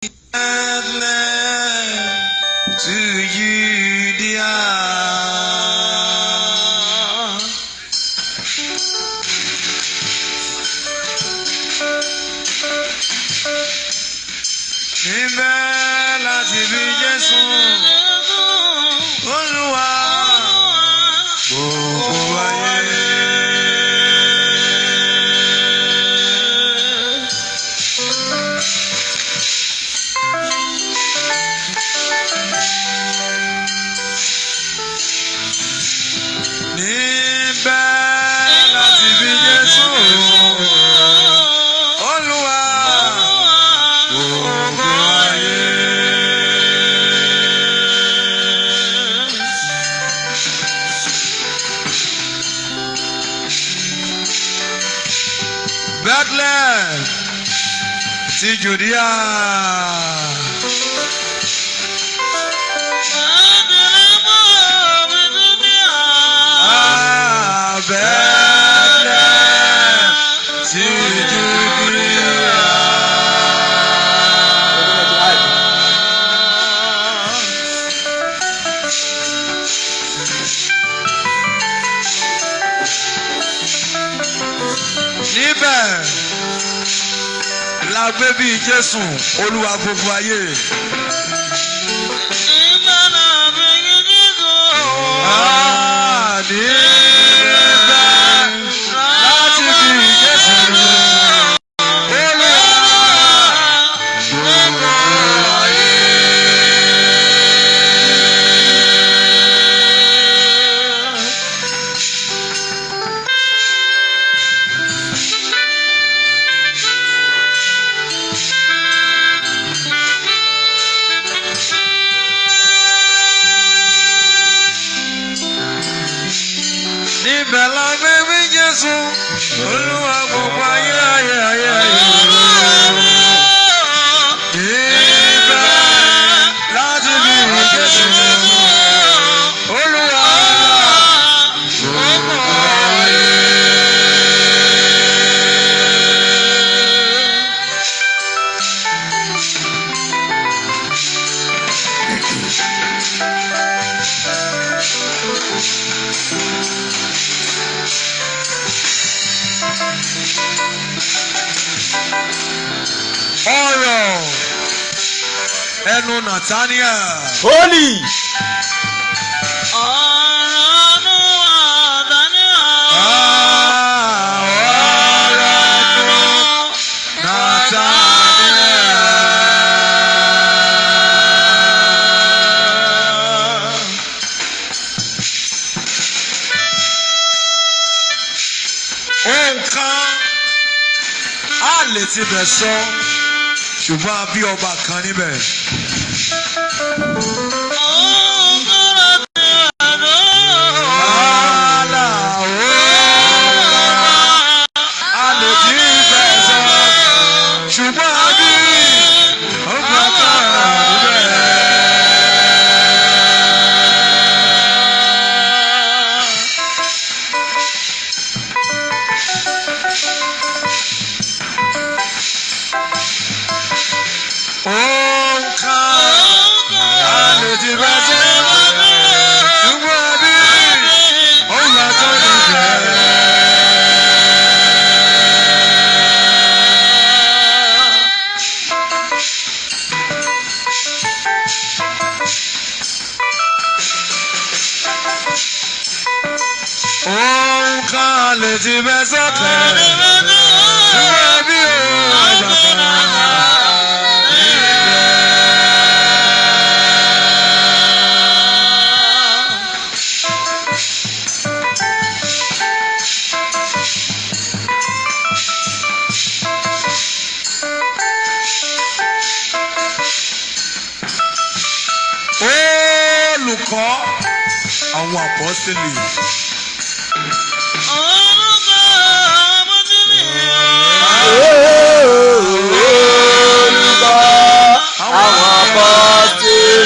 Bethlehem to Judea. Níbẹ̀ láti bí Jésù, Olúwa gbogbo ayé. Níbẹ̀ láti bí Jésù, Olúwa gbogbo ayé. Bethlehem ti Judea. Ah, Bethlehem ti Judea. Níbẹ̀ la gbé bí Jésù Olúwa gbogbo ayé. Ah, níbẹ̀ láti bí Jésù Olúwa gbogbo ayé. Níbẹ̀ la gbé bí Jésù Olúwa gbogbo ayé ayé ayé ayé. Níbẹ̀ láti bí Jésù Olúwa gbogbo ayé. Ọ̀rọ̀ ẹnu Nathaniel. Holy. Ah, ọ̀rọ̀ ẹnu Nathaniel. Ohun kan á lè tibẹ̀ sọ, ṣùgbọ́n a bí ọba kan níbẹ̀. Àlà ohun kan á lè tibẹ̀ sọ, ṣùgbọ́n a bí ọba kan níbẹ̀. Ohun kan á lè tibẹ̀ sọ, ṣùgbọ́n a bí ọba kan níbẹ̀. Ohun kan lè ti bẹ́ sọ́kẹ̀. Ṣùgbọ́n bí ọba kan níbẹ̀. Olùkọ́ àwọn àpọ́sítélì. Olùkọ́ àwọn apọ́sítélì.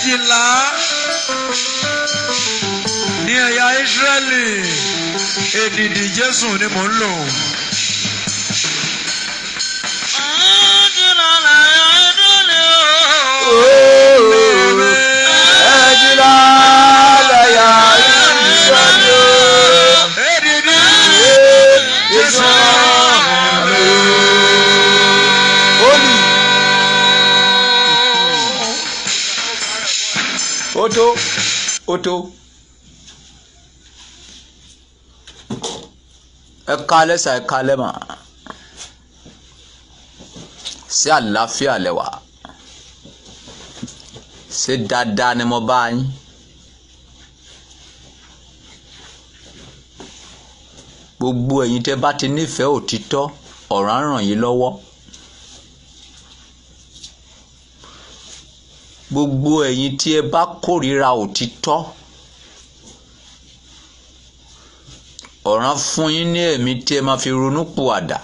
12 ní ẹ̀yà Ísírẹ́lì. Èdìdì Jésù ni mò ń lò. 12 lẹ̀yà Ísírẹ́lì o. Èdìdì Jésù Holy. Ó tó, ó tó. Ẹ káalẹ́ sà, ẹ káalẹ́ mà. Ṣé àlàáfíà lẹ wà? Ṣé dáadáa ni mo bá yín? Gbogbo ẹ̀yin tẹ́ bá ti nífẹ̀ẹ́ òtítọ́, ọ̀rọ̀ á ràn yín lọ́wọ́. Gbogbo ẹ̀yin tí ẹ bá kórìíra òtítọ́, ọ̀ràn fún yín ní ẹ̀mí tí ẹ máa fi ronú pìwàdà.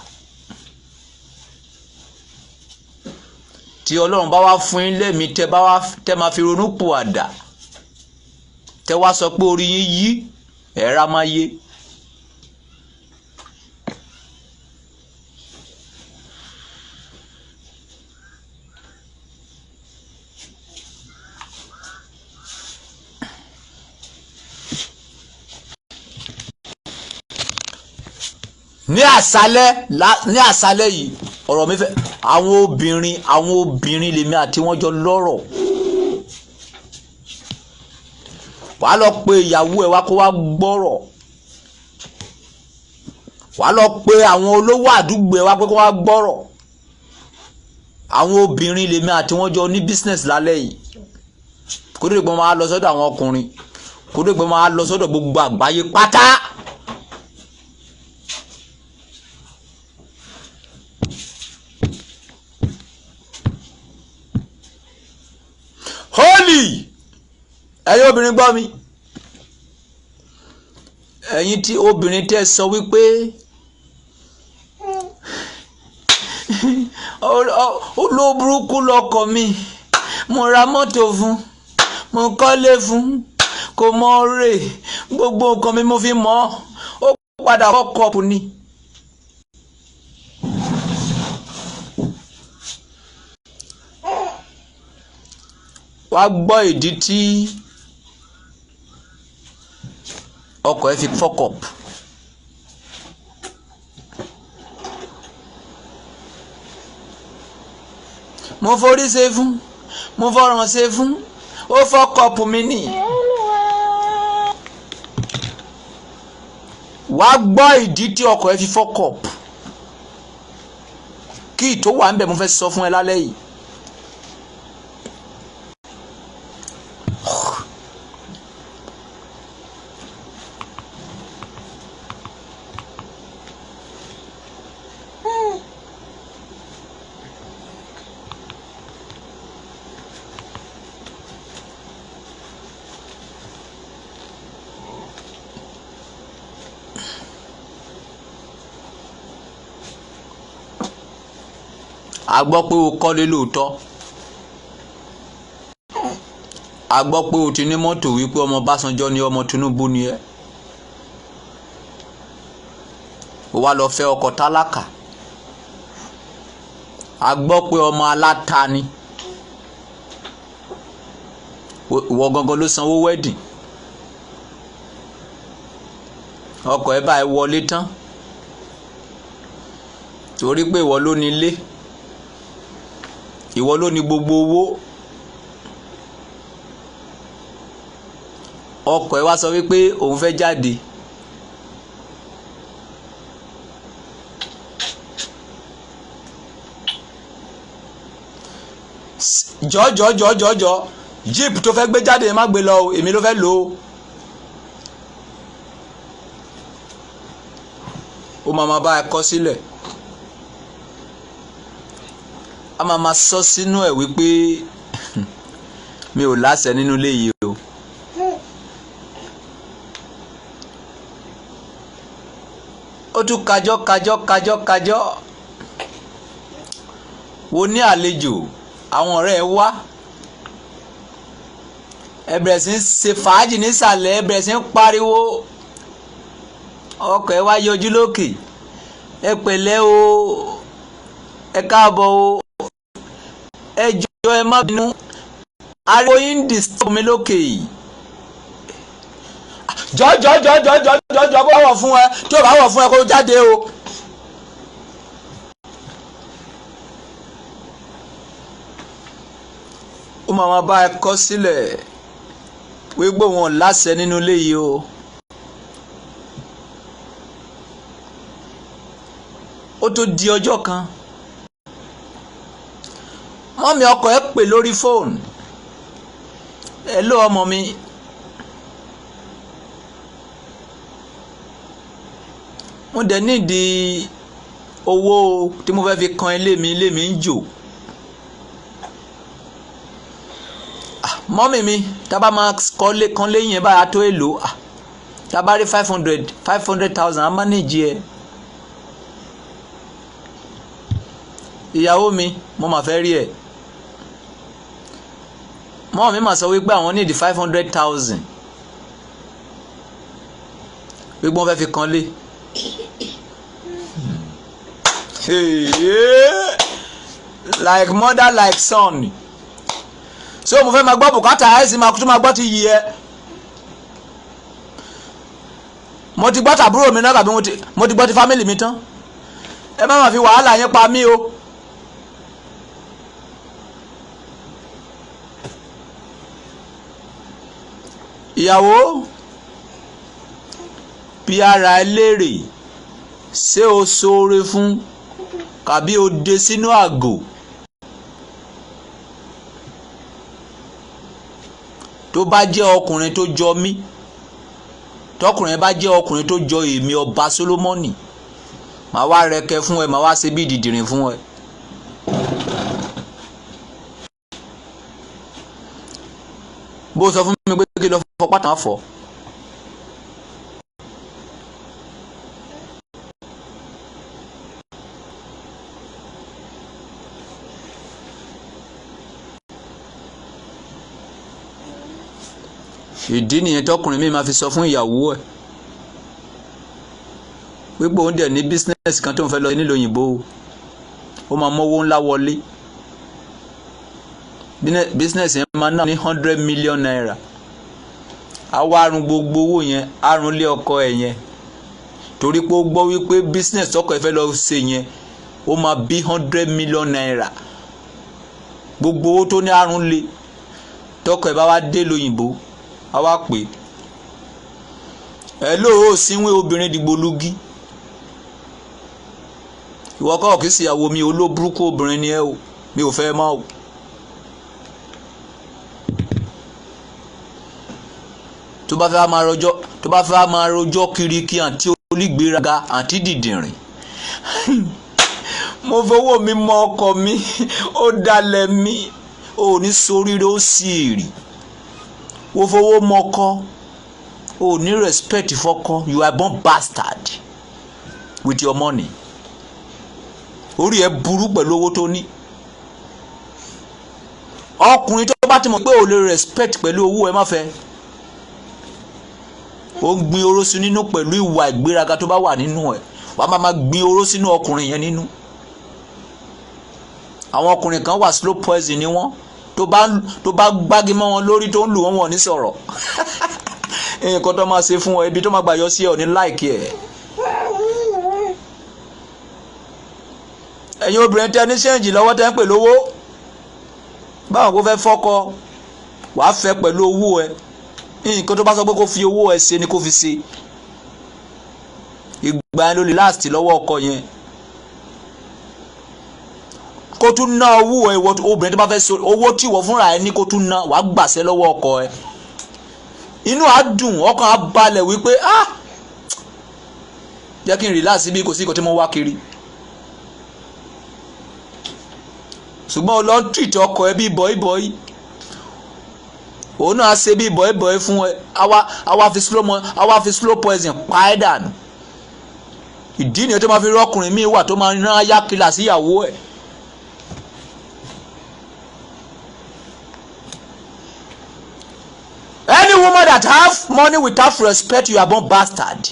Tí Ọlọ́run bá wá fún yín lẹ́mìí tẹ́ bá wá tẹ́ máa fi ronú pìwàdà, tẹ́ wá sọ pé orí yín yí, ẹ̀rá máa yé. Ní àṣálẹ́, ní àṣálẹ́ yìí, ọ̀rọ̀ mi fẹ́ àwọn obìnrin lèmi àti wọ́n jọ lọ́rọ̀. Wàá lọ pe ìyàwó ẹ wá kó wá gbọ́rọ̀. Wàá lọ pe àwọn olówó àdúgbò ẹ wá pé kó wá gbọ́rọ̀. Àwọn obìnrin lèmi àti wọ́n jọ ní business lálẹ́ yìí, kó tó dé pé wọ́n máa lọ sọ́dọ̀ àwọn ọkùnrin, kó tó dé pé wọ́n máa lọ sọ́dọ̀ gbogbo àgbáyé pátá. Holy! Ẹ̀yin obìnrin, gbọ́ mi. Ẹ̀yin tí obìnrin tẹ́ sọ wípé olóburúkú lọkọ mi, mo ra mọ́tò fún, mo kọ́lé fún, kò mọ rè, gbogbo nǹkan mi mo fi mọ̀ ọ́, ó padà fuck up ni. Wàá gbọ́ ìdí tí ọkọ ẹ fi fuck up. Mo forí ṣe fún, mo fọrùn ṣe fún, ó fuck up mi nì. Wàá gbọ́ ìdí tí ọkọ ẹ fi fuck up. Kí ìtò wà ń bẹ̀, mo fẹ́ sọ fún ẹ lálẹ́ yìí. A gbọ́ pé o kọ́lé lóòótọ́, a gbọ́ pé o ti ní mọ́tò, wípé ọmọ Básanjọ́ ni, ọmọ Tinubu ni ẹ́. O wá lọ fẹ́ ọkọ tálákà. A gbọ́ pé ọmọ aláta ni ìwọ gangan ló sanwó wedding ọkọ ẹ báyìí wọlé tán, torí pé ìwọ ló ní ilé, ìwọ ló ní gbogbo owó. Ọkọ ẹ wá sọ wípé òun fẹ́ jáde. Jọjọjọjọjọ, jeep tó fẹ́ gbé jáde, má gbé lọ o, èmi ló fẹ́ lò ó. Ó máa ma bá ẹ kọ sílẹ̀, a máa ma sọ sínú ẹ̀ wípé mi ò láṣẹ nínú ilé yìí o. Ó tún kájọ́ kájọ́ kájọ́ kájọ́ wo ní àlejò, àwọn ọ̀rẹ́ ẹ wá. Ẹ bẹ̀rẹ̀ sí ń ṣe fàájì nísàlẹ̀, ẹ bẹ̀rẹ̀ sí ń pariwo. Ọkọ ẹ wá yọjú lókè: "Ẹ pẹ̀lẹ́ o, ẹ káàbọ̀ o, ẹ jọ̀ọ́, ẹ má bínú, ariwo yín ń disturb mi lókè yìí." Jọ jọ jọ jọ jọ jọ jọ, bó wọ̀ fún ẹ, tí ò bá wọ̀ fún ẹ, kó jáde o. Ó máa ma bá ẹ kọ sílẹ̀ wípé wọn láṣẹ nínú ilé yìí o. Ó tó di ọjọ́ kan, mummy ọkọ ẹ pè lórí fóònù: "Hello, ọmọ mi, mo dẹ̀ nídìí owó tí mo fẹ́ fi kan ilé mi, ilé mi ń jò." "Mummy mi, tá a bá máa kọ́lé kan léyìn ẹ̀ báyà tó èlò, tá a bá rí 500,000, á manage ẹ̀." "Ìyàwó mi, mo mà fẹ́ rí ẹ̀." Mummy mi mà sọ wípé àwọn need 500,000, wípé wọ́n fẹ́ fi kan lé. Like mother, like son. So mo fẹ́ máa gbọ́ bùkátà ẹ̀ sì máa tún máa gbọ́ ti yí ẹ. Mo ti gbọ́ tàbúrò mi náà, tàbí mo ti gbọ́ ti family mi tán. Ẹ má ma fi wàhálà yín pa mí o. Ìyàwó, bí ara ẹ léèrè, ṣé o ṣoore fún kàbí o dé sínú àgò? Tó bá jẹ́ ọkùnrin tó jọ mí, tọkùnrin bá jẹ́ ọkùnrin tó jọ èmi, ọba Solomoni, màá wá rẹkẹ fún ẹ, màá wá ṣe bí ìdìdìrín fún ẹ. Bó sọ fún mi pé kí lọ fọ pátá fọ. Ìdí nìyẹn tọkùnrin mi máa fi sọ fún ìyàwó ẹ̀ wípé òun dẹ̀ ní business kan tó ń fẹ́ lọ nílùú òyìnbó o, ó máa mówó ńlá wọlé. Business yẹn máa ná ní ₦100 million. Àwa arun gbogbo owó yẹn, arun lé ọkọ ẹ̀ yẹn, torí pé ó gbọ́ wípé business tọkọ ẹ̀ fẹ́ lọ ṣe yẹn, ó máa bí ₦100 million. Gbogbo owó tó ní, arun lé. Tọkọ ẹ̀ bá wá dé lóyìnbó, á wá pè é: "Ẹ lóò sínwé obìnrin dìgbòlugi, ìwọ kọ́ kìí ṣìyàwó mi, olóburúkú obìnrin ni ẹ o, mi ò fẹ́ mọ́ o." Tó bá fẹ́ máa rojọ́, tó bá fẹ́ máa rojọ́ kiri kí àǹtí onígbéraga, àǹtí dìdìrìn, "Mo fowó mi mọ ọkọ mi, ó dalẹ̀ mi," ò ní soríire, ó sì rì. Wo fowó mọ ọkọ, ò ní respect fọ́kọ. You are born bastard with your money. Orí ẹ burú pẹ̀lú owó tó ní. Ọkùnrin tó bá ti mọ̀ pé ò lè respect pẹ̀lú owó ẹ, má fẹ́. Ó ń gbin oró sí nínú pẹ̀lú ìwà ìgbéraga tó bá wà nínú ẹ̀, wàá máa gbin oró sínú ọkùnrin yẹn nínú. Àwọn ọkùnrin kan wà, slow poison ni wọ́n. Tó bá gbági mọ́ wọn lórí, tó ń lù wọ́n, wọ́n ní sọ̀rọ̀. Nǹkan tó máa ṣe fún ọ, ibi tó máa gbà yọ sí ẹ, ò ní like ẹ̀. Ẹ̀yin obìnrin tẹ ní change lọ́wọ́, tẹ́ ń pè lówó, báwọn kò fẹ́ fọ́kọ, wàá fẹ́ pẹ̀lú owó ẹ. Nǹkan tó bá sọ pé kó fi owó ẹ ṣe ni kó fi ṣe. Ìgbà yẹn ló lè last lọ́wọ́ ọkọ yẹn. Kó tún ná owó ẹ, ìwọ obìnrin tó bá fẹ́ so owó tí ìwọ fúnra ẹ ní, kó tún ná, wàá gbàṣẹ lọ́wọ́ ọkọ ẹ. Inú á dùn, ọkàn á balẹ̀ wípé, "Ah, jẹ́ kí n relax bí, kò sí nǹkan tí mo wá kiri." Ṣùgbọ́n o lọ ń treat ọkọ ẹ bí bọ́ìbọ́ì, òun náà ṣe bí bọ́ìbọ́ì fún ẹ, àwa fi slow poison pa ẹ́ dànù. Ìdí nìyẹn tó máa fi rọ́kùnrin míì wà tó máa rán ayákìlà síyàwó ẹ̀. woman that have money without respect, you are born bastard.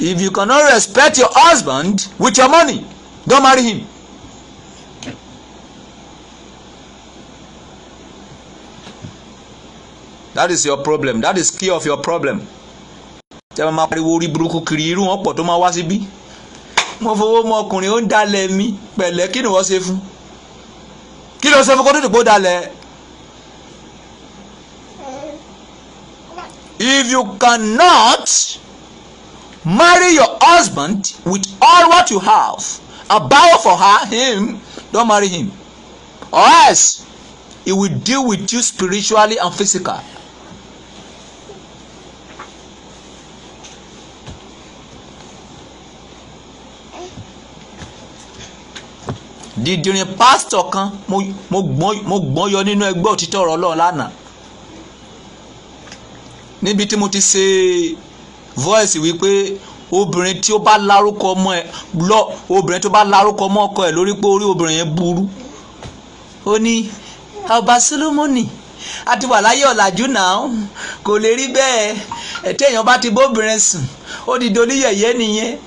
If you cannot respect your husband with your money, don't marry him. That is your problem. That is key of your problem. Tẹ́ máa pariwo orí burúkú kiri, irú wọn pọ̀ tó máa wá síbí. Mo fowó mọ ọkùnrin, ó ń dalẹ̀ mi. Pẹ̀lẹ́, kí ni wọ́n ṣe fún? Kí ló ṣe fún kó tó dìbò dalẹ̀? If you cannot marry your husband with all what you have and bow for her, him, don't marry him. Or else he will deal with you spiritually and physically. Dídìrín pásítọ̀ kan mo gbọ́n yọ nínú ẹgbẹ́ òtítọ́ ọ̀rọ̀ Ọlọ́run lánàá, níbi tí mo ti ṣe voice wípé obìnrin tí ó bá lárúkọ ọmọ ẹ lọ, obìnrin tó bá lárúkọ ọmọ ọkọ ẹ lórí, pé orí obìnrin yẹn burú. Ó ní ọba Solomoni a ti wà láyé ọ̀làjú náà, kò lè rí bẹ́ẹ̀. Ẹ̀tẹ́ èèyàn bá ti bóbìnrin sùn, ó di doníyẹ̀yẹ́ nìyẹn.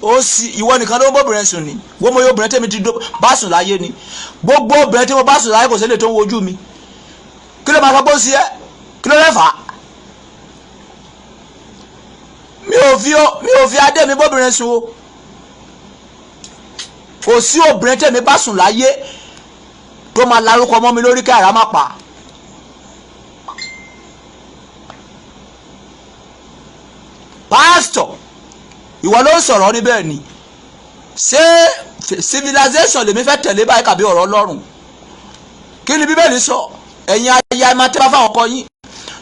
Ó sì ìwọ nìkan ló ń bóbìnrin sùn ni. Wọ́n mọ iye obìnrin tẹ́mi ti bá sùn láyé ni. Gbogbo obìnrin tí mo bá sùn láyé, kò sílẹ̀ tó ń wojú mi. Kí ló máa sọ pé ó sí ẹ? Kí ló fẹ́ fà á? Mi ò fi adé mi bóbìnrin sùn o. Kò sí obìnrin tẹ́mi bá sùn láyé tó máa larúkọ mọ́ mi lórí kí ara má pa. Pásítọ̀, ìwọ ló ń sọ̀rọ̀ níbẹ̀ ni. Ṣé civilization lèmi fẹ́ tẹ̀lé báyìí kàbí ọ̀rọ̀ Ọlọ́run? Kí ni Bíbélì sọ? Ẹ̀yin aya, ẹ máa tẹ́ bá fáwọn ọkọ yín.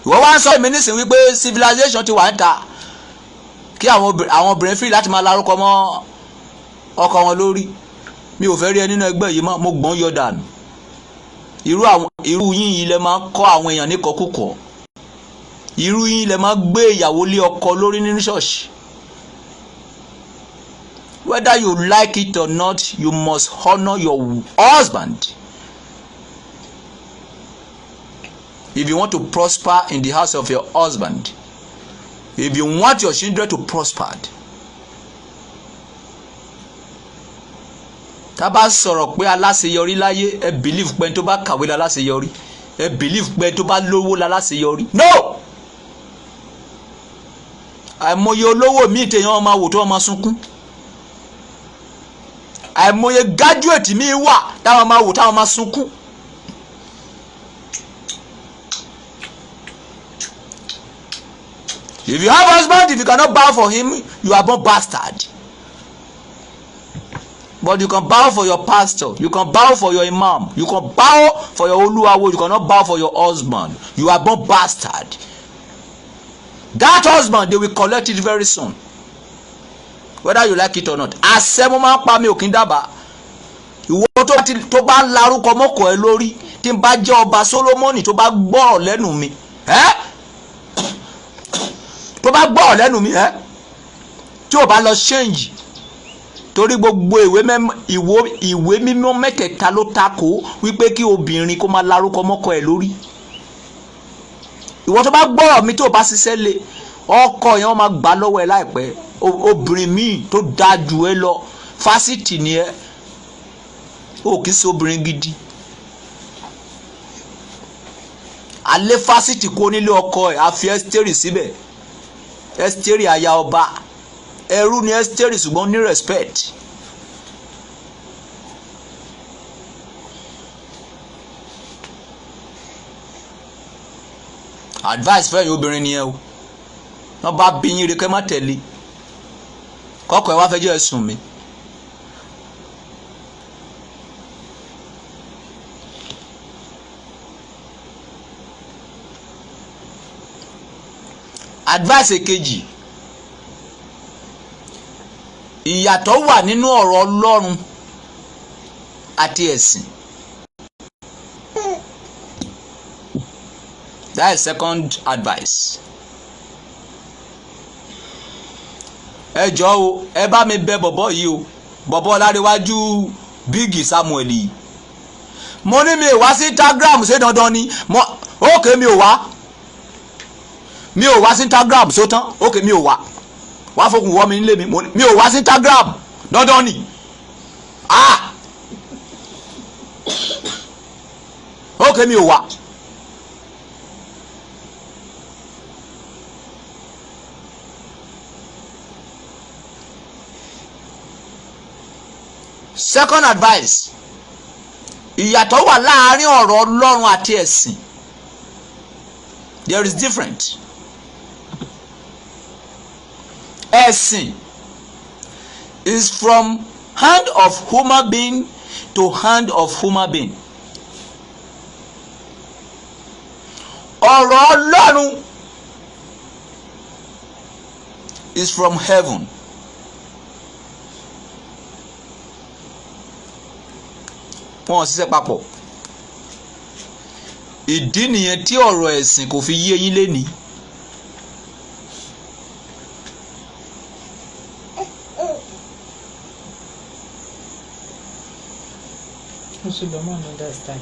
Ìwọ wá ń sọ èmi nísìnyí wípé civilization ti wà ń ta, kí àwọn obìnrin free láti máa larúkọ mọ́ ọkọ wọn lórí. Mi ò fẹ́ rí ẹ nínú ẹgbẹ́ yìí mọ́. Mo gbọ́n yọ dànù. Irú yín yìí lẹ máa ń kọ́ àwọn èèyàn níkọ̀kúkọ̀. Irú yín lẹ máa gbé ìyàwó lé ọkọ lórí nínú ṣọ́ọ̀ṣì. Whether you like it or not, you must honour your husband if you want to prosper in the house of your husband, if you want your children to prosper. Tá a bá sọ̀rọ̀ pé aláṣeyọrí láyé, ẹ believe pé tó bá kàwé láláṣeyọrí, ẹ believe pé tó bá lówó láláṣeyọrí. No, àìmọye olówó míì téèyàn máa wò tó máa sunkún. Àìmọye graduate míì wà táwọn máa wò táwọn máa sunkún. If you have husband, if you cannot bow for him, you are born bastard. But you can bow for your pastor, you can bow for your imam, you can bow for your Oluwawo, you cannot bow for your husband. You are born bastard. That husband, they will collect it very soon, whether you like it or not. Àṣẹ mo máa ń pa, mi ò kí ń dábàá. Ìwọ tó bá ń larúkọ mọ́kọ̀ ẹ lórí, tí n bá jẹ́ ọba Solomoni, tó bá gbọ́rọ̀ lẹ́nu mi ẹ́, tó bá gbọ́rọ̀ lẹ́nu mi ẹ́, tí ò bá lọ change, torí gbogbo ìwé mímọ́ mẹ́tẹ̀ẹ̀ta ló takò wípé kí obìnrin kó máa larúkọ mọ́kọ ẹ̀ lórí. Ìwọ tó bá gbọ́rọ̀ mi, tó bá ṣiṣẹ́ lé, ọkọ yẹn, wọ́n máa gbà lọ́wọ́ ẹ láìpẹ́. Obìnrin míì tó dáa jù ẹ lọ, fásitì ni ẹ, ó kì í ṣe obìnrin gidi. Alẹ́ fásitì kó nílé ọkọ ẹ̀, àfi Ẹ́sítérì síbẹ̀. Ẹ́sítérì aya ọba, ẹrú ni Ẹ́sítérì, ṣùgbọ́n ní respect. Advice fẹ́yìn obìnrin nìyẹn o. Wọ́n bá bí yín re, kẹ́ má tẹ̀lé kọ́kọ́ ẹ wá fẹjọ́ ẹ sùn mí. Advice kejì: ìyàtọ̀ wà nínú ọ̀rọ̀ Ọlọ́run àti ẹ̀sìn. That is second advice. Ẹ jọ̀ọ́ o, ẹ bá mi bẹ̀ bọ̀bọ̀ yìí o, bọ̀bọ̀ Ọlárẹ̀wájú Bígì Samuel yìí. Mo ní mi ò wá sí Instagram. Ṣé dandan ni mo? Ókè, mi ò wá, mi ò wá sí Instagram. Só tán? Ókè, mi ò wá. Wá fokùn wọ́ mi nílé mi. Mo ní mi ò wá sí Instagram, dandan ni? Ah, ókè, mi ò wá. Second advice: ìyàtọ̀ wà láàárín ọ̀rọ̀ Ọlọ́run àti ẹ̀sìn. There is different. Ẹ̀sìn is from hand of human being to hand of human being. Ọ̀rọ̀ Ọlọ́run is from heaven. Wọn ò ṣiṣẹ́ papọ̀. Ìdí nìyẹn tí ọ̀rọ̀ ẹ̀sìn kò fi yé yín lénìí. Mùsùlùmí understand.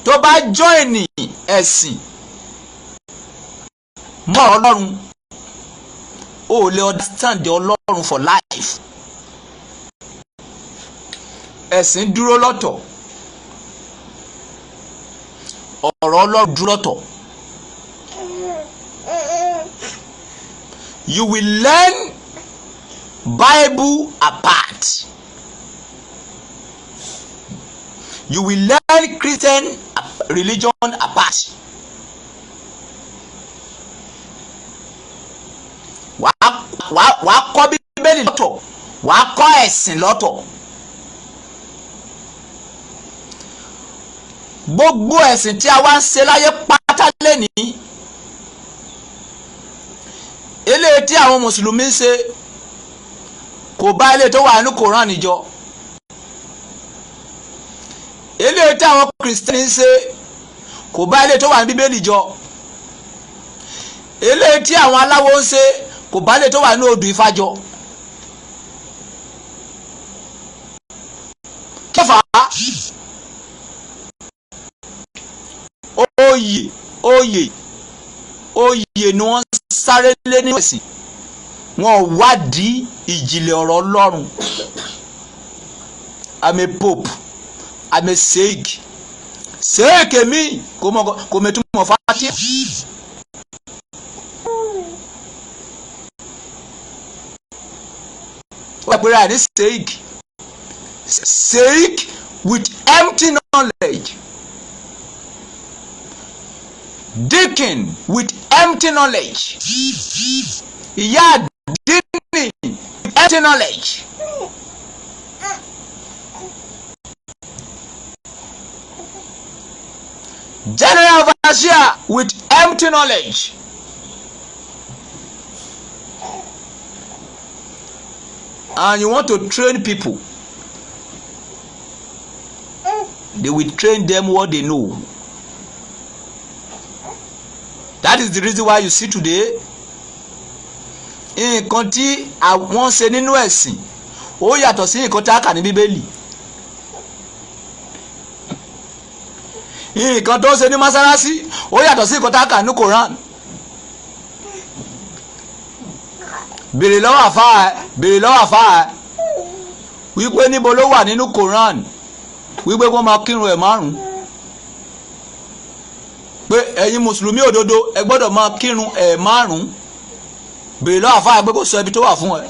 Tó bá join ẹ̀sìn mọ́ Ọlọ́run, ó lè understand Ọlọ́run for life. Ẹ̀sìn dúró lọ́tọ̀, ọ̀rọ̀ Ọlọ́run dúró lọ́tọ̀. You will learn Bible apart, you will learn Christian religion apart. Wàá kọ́ Bíbélì lọ́tọ̀, wàá kọ́ ẹ̀sìn lọ́tọ̀. Gbogbo ẹ̀sìn tí a wá ń ṣe láyé pátá lẹ́nìí, eléyìí tí àwọn mùsùlùmí ń ṣe kò bá eléyìí tó wà ní Koran jọ. Eléyìí tí àwọn Kìrìsìtẹ́nì ń ṣe kò bá eléyìí tó wà ní Bíbélì jọ. Eléyìí tí àwọn aláwo ń ṣe kò bá eléyìí tó wà ní odù Ifá jọ. Kí fà á? Oyè, oyè, oyè ni wọ́n sáré lé nínú ẹ̀sìn. Wọn ò wádìí ìjìnlẹ̀ ọ̀rọ̀ Ọlọ́run. I'm a pope, I'm a sheik. Sheik mi kò mọ, kò mẹtúmọ̀ fatia. Ó pè é ní sheik, sheik with empty knowledge, deacon with empty knowledge, ìyá àdínì with empty knowledge. General overseer with empty knowledge. And you want to train people, they will train them what they know. That is the reason why you see today, nǹkan tí àwọn ṣe nínú ẹ̀sìn ó yàtọ̀ sí nǹkan tí a kà ní Bíbélì. Nǹkan tó ń ṣe ní mọ́sálásí ó yàtọ̀ sí nǹkan tí a kà ní Koran. Béèrè lọ́wọ́ àfáà ẹ, béèrè lọ́wọ́ àfáà ẹ wípé níbo ló wà nínú Koran wípé kó máa kírun ẹ̀ márùn, pé ẹ̀yin mùsùlùmí òdodo, ẹ gbọ́dọ̀ máa kírun ẹ̀ márùn. Béèrè lọ́wọ́ àfáà ẹ pé kó sọ ibi tó wà fún ẹ.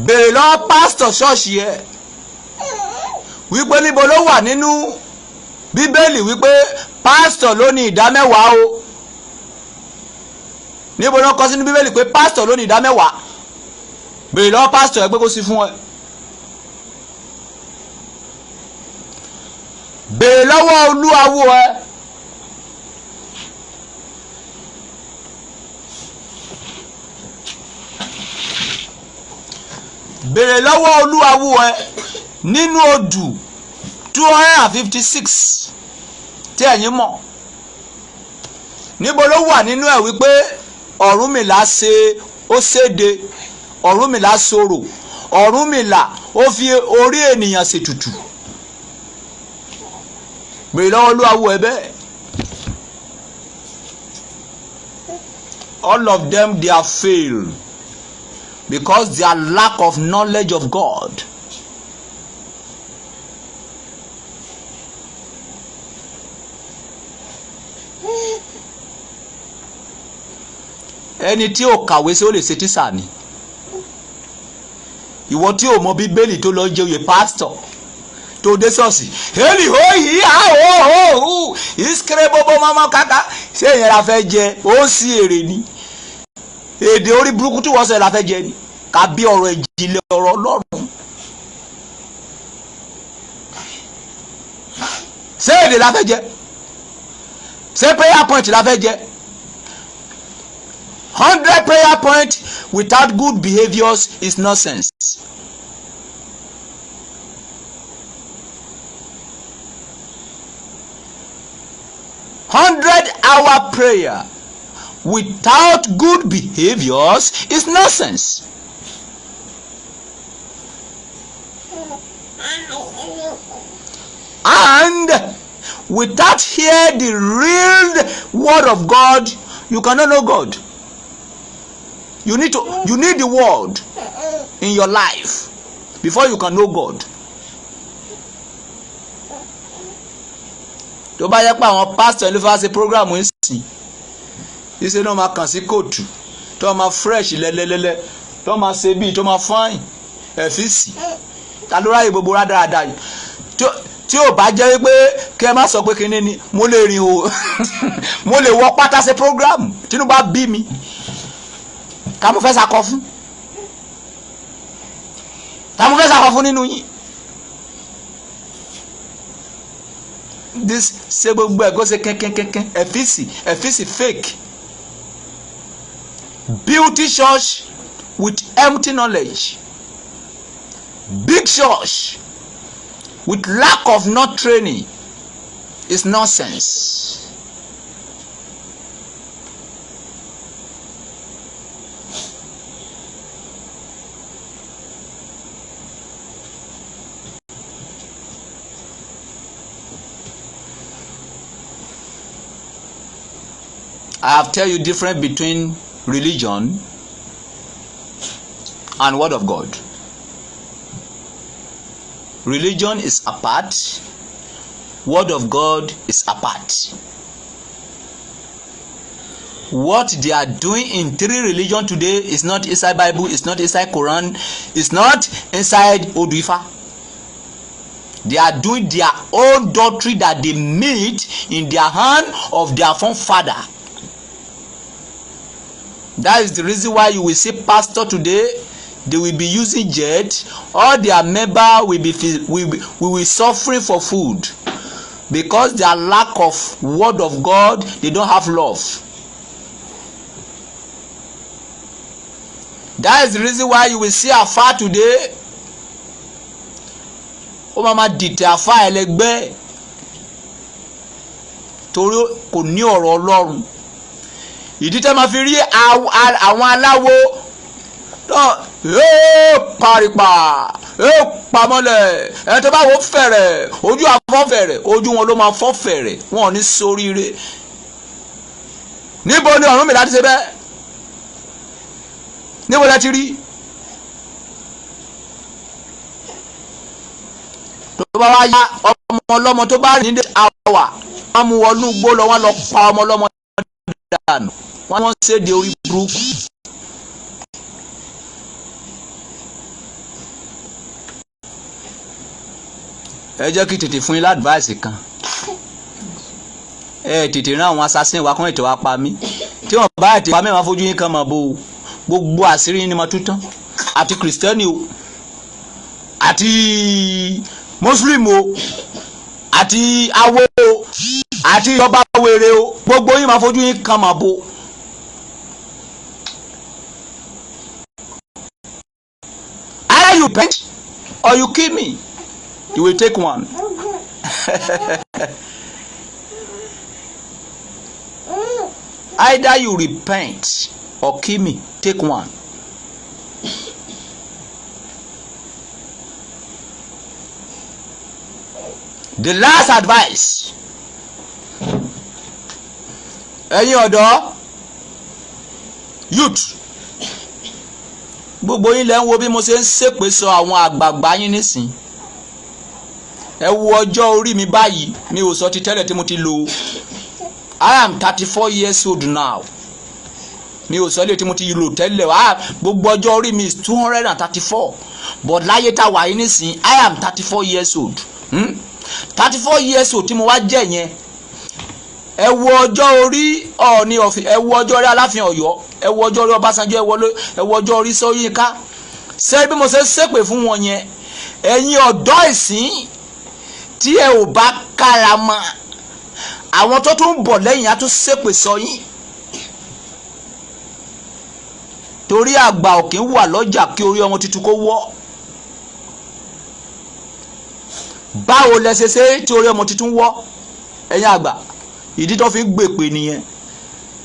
Béèrè lọ́wọ́ pásítọ̀ ṣọ́ọ̀ṣì ẹ wípé níbo ló wà nínú Bíbélì wípé pásítọ̀ ló ní ìdá mẹ́wàá o. Níbo ló kọ sínú Bíbélì pé pásítọ̀ ló ní ìdá mẹ́wàá? Béèrè lọ́wọ́ pásítọ̀ ẹ pé kó sí fún ẹ. Béèrè lọ́wọ́ olúwawo ẹ. Béèrè lọ́wọ́ olúwawo ẹ nínú odù 256 tí ẹ̀yin mọ̀, níbo ló wà nínú ẹ̀ wípé Ọ̀rúnmìlà ṣe Ó séde, Ọ̀rúnmìlà sọ̀rọ̀, Ọ̀rúnmìlà ó fi orí ènìyàn ṣètùtù. Bèrè lọ́wọ́ olúwawo ẹ bẹ́ẹ̀. All of them, they are failed because their lack of knowledge of God. Ẹni tí ò kàwé sí ó lè ṣe tíṣà ni. Ìwọ tí ò mọ Bíbélì tó lọ jẹ oyè pásítọ̀ tó dé ṣọ́ọ̀ṣì, heli hoyi aho ìskere bobo mọ́mọ́ kàkà, ṣé ìyẹn la fẹ́ jẹ? Ó sì èrè ni. Èdè orí burúkú tí wọ́n sọ yẹn la fẹ́ jẹ ni, kàbí ọ̀rọ̀ ìjìnlẹ̀ ọ̀rọ̀ Ọlọ́run. Ṣé èdè la fẹ́ jẹ? Ṣé prayer point la fẹ́ jẹ? 100 prayer point without good behaviours is nonsense. 100-hour prayer without good behaviours is nonsense. And without hear the real word of God, you cannot know God. You need the word in your life before you can know God. Tó bá yẹ pé àwọn pásítọ̀ ló fẹ́ ṣe program ń sìn, ìṣe náà máa kàn sí kóòtù, tó máa fresh lẹ́lẹ́lẹ́lẹ́, tó máa ṣe bíi, tó máa fine ẹ̀fíìsì. Ta ló ráyè gbogbo rádaràda yìí? Tí ò bá jẹ́ wípé kí ẹ má sọ pé kinní ni, mo lè rìn o, mo lè wọ pátá ṣe program, tínú bá bí mi. Ká mo fẹ́ sakọ fún? Ká mo fẹ́ sakọ fún nínú yín? This ṣe gbogbo ẹ̀ kó ṣe kẹ́kẹ́kẹ́kẹ́, ẹ̀fíìsì fake. Beauty church with empty knowledge. Big church with lack of not training is nonsense. I have tell you difference between religion and word of God. Religion is apart, word of God is apart. What they are doing in three religions today is not inside Bible, it's not inside Quran, it's not inside Odu Ifa. They are doing their own doctrine that they made in their hand of their forefather. That is the reason why you will see pastor today, they will be using jet, all their member will be suffering for food because their lack of word of God, they don't have love. That is the reason why you will see Afa today. Ó máa ma dìtẹ̀ Afa ẹlẹgbẹ́ torí kò ní ọ̀rọ̀ Ọlọ́run. Ìdí tẹ́ máa fi rí àwọn aláwo náà yóò paripa yóò pamọ́lẹ̀, ẹni tó bá wò fẹ̀rẹ̀ ojú àfọ́ fẹ̀rẹ̀, ojú wọn ló máa fọ́ fẹ̀rẹ̀, wọn ò ní soríire. Níbo ni Ọ̀rúnmìlà ti ṣe bẹ́ẹ̀? Níbo la ti rí? Tó bá wá yá ọmọ ọlọ́mọ tó bá rìn ní àwà, wọ́n mú wọnú igbó lọ, wọ́n lọ pa ọmọ ọlọ́mọ dànù, wọ́n ṣe de orí burúkú. Ẹ jẹ́ kí tètè fún yín ládùváìsì kan. Ẹ tètè rán àwọn assassin wa kán ètò wa pa mí. Tí wọ́n bá ètò pa mí, wọ́n fojú yín kan mọ̀ bó o. Gbogbo àṣírí yín ni mo tú tán. Àti kìrìsìtẹ́nì o, àti mùsùlùmí o, àti awo o, àti ìjọba wèrè o, gbogbo yín máa fojú yín kan mọ̀ bó. Either you repent or you kill me. You will take one. Either you repent or kill me, take one. The last advice, ẹ̀yin ọ̀dọ́, youth, gbogbo yín lẹ́ ń wo bí mo ṣe ń ṣépè sọ àwọn àgbààgbà yín nísìn. Ẹ wo ọjọ́ orí mi báyìí, mi ò sọ ti tẹ́lẹ̀ tí mo ti lò. I am 34 years old now. Mi ò sọ ilé tí mo ti lò tẹ́lẹ̀. Gbogbo ọjọ́ orí mi is 234, but láyé tá a wà yín nísìn, I am 34 years old. 34 years old tí mo wá jẹ́ yẹn, ẹ wo ọjọ́ orí Ọọ̀ni ọ̀fìn, ẹ wo ọjọ́ orí Aláàfin Ọ̀yọ́, ẹ wo ọjọ́ orí Ọbásanjọ́, ẹ wo ọjọ́ orí Ṣóyínká. Ṣé bí mo ṣe ṣépè fún wọn yẹn, ẹ̀yin ọ̀dọ́ ìsìn tí ẹ ò bá kára mọ́, àwọn tó tún bọ̀ lẹ́yìn á tún ṣépè sọ yín, torí àgbà òkè wà lọ́jà kí orí ọmọ tuntun kó wọ́. Báwo lẹ ṣe ṣe tí orí ọmọ tuntun wọ́? Ẹ̀yin àgbà, ìdí tó fi ń gbèpè nìyẹn.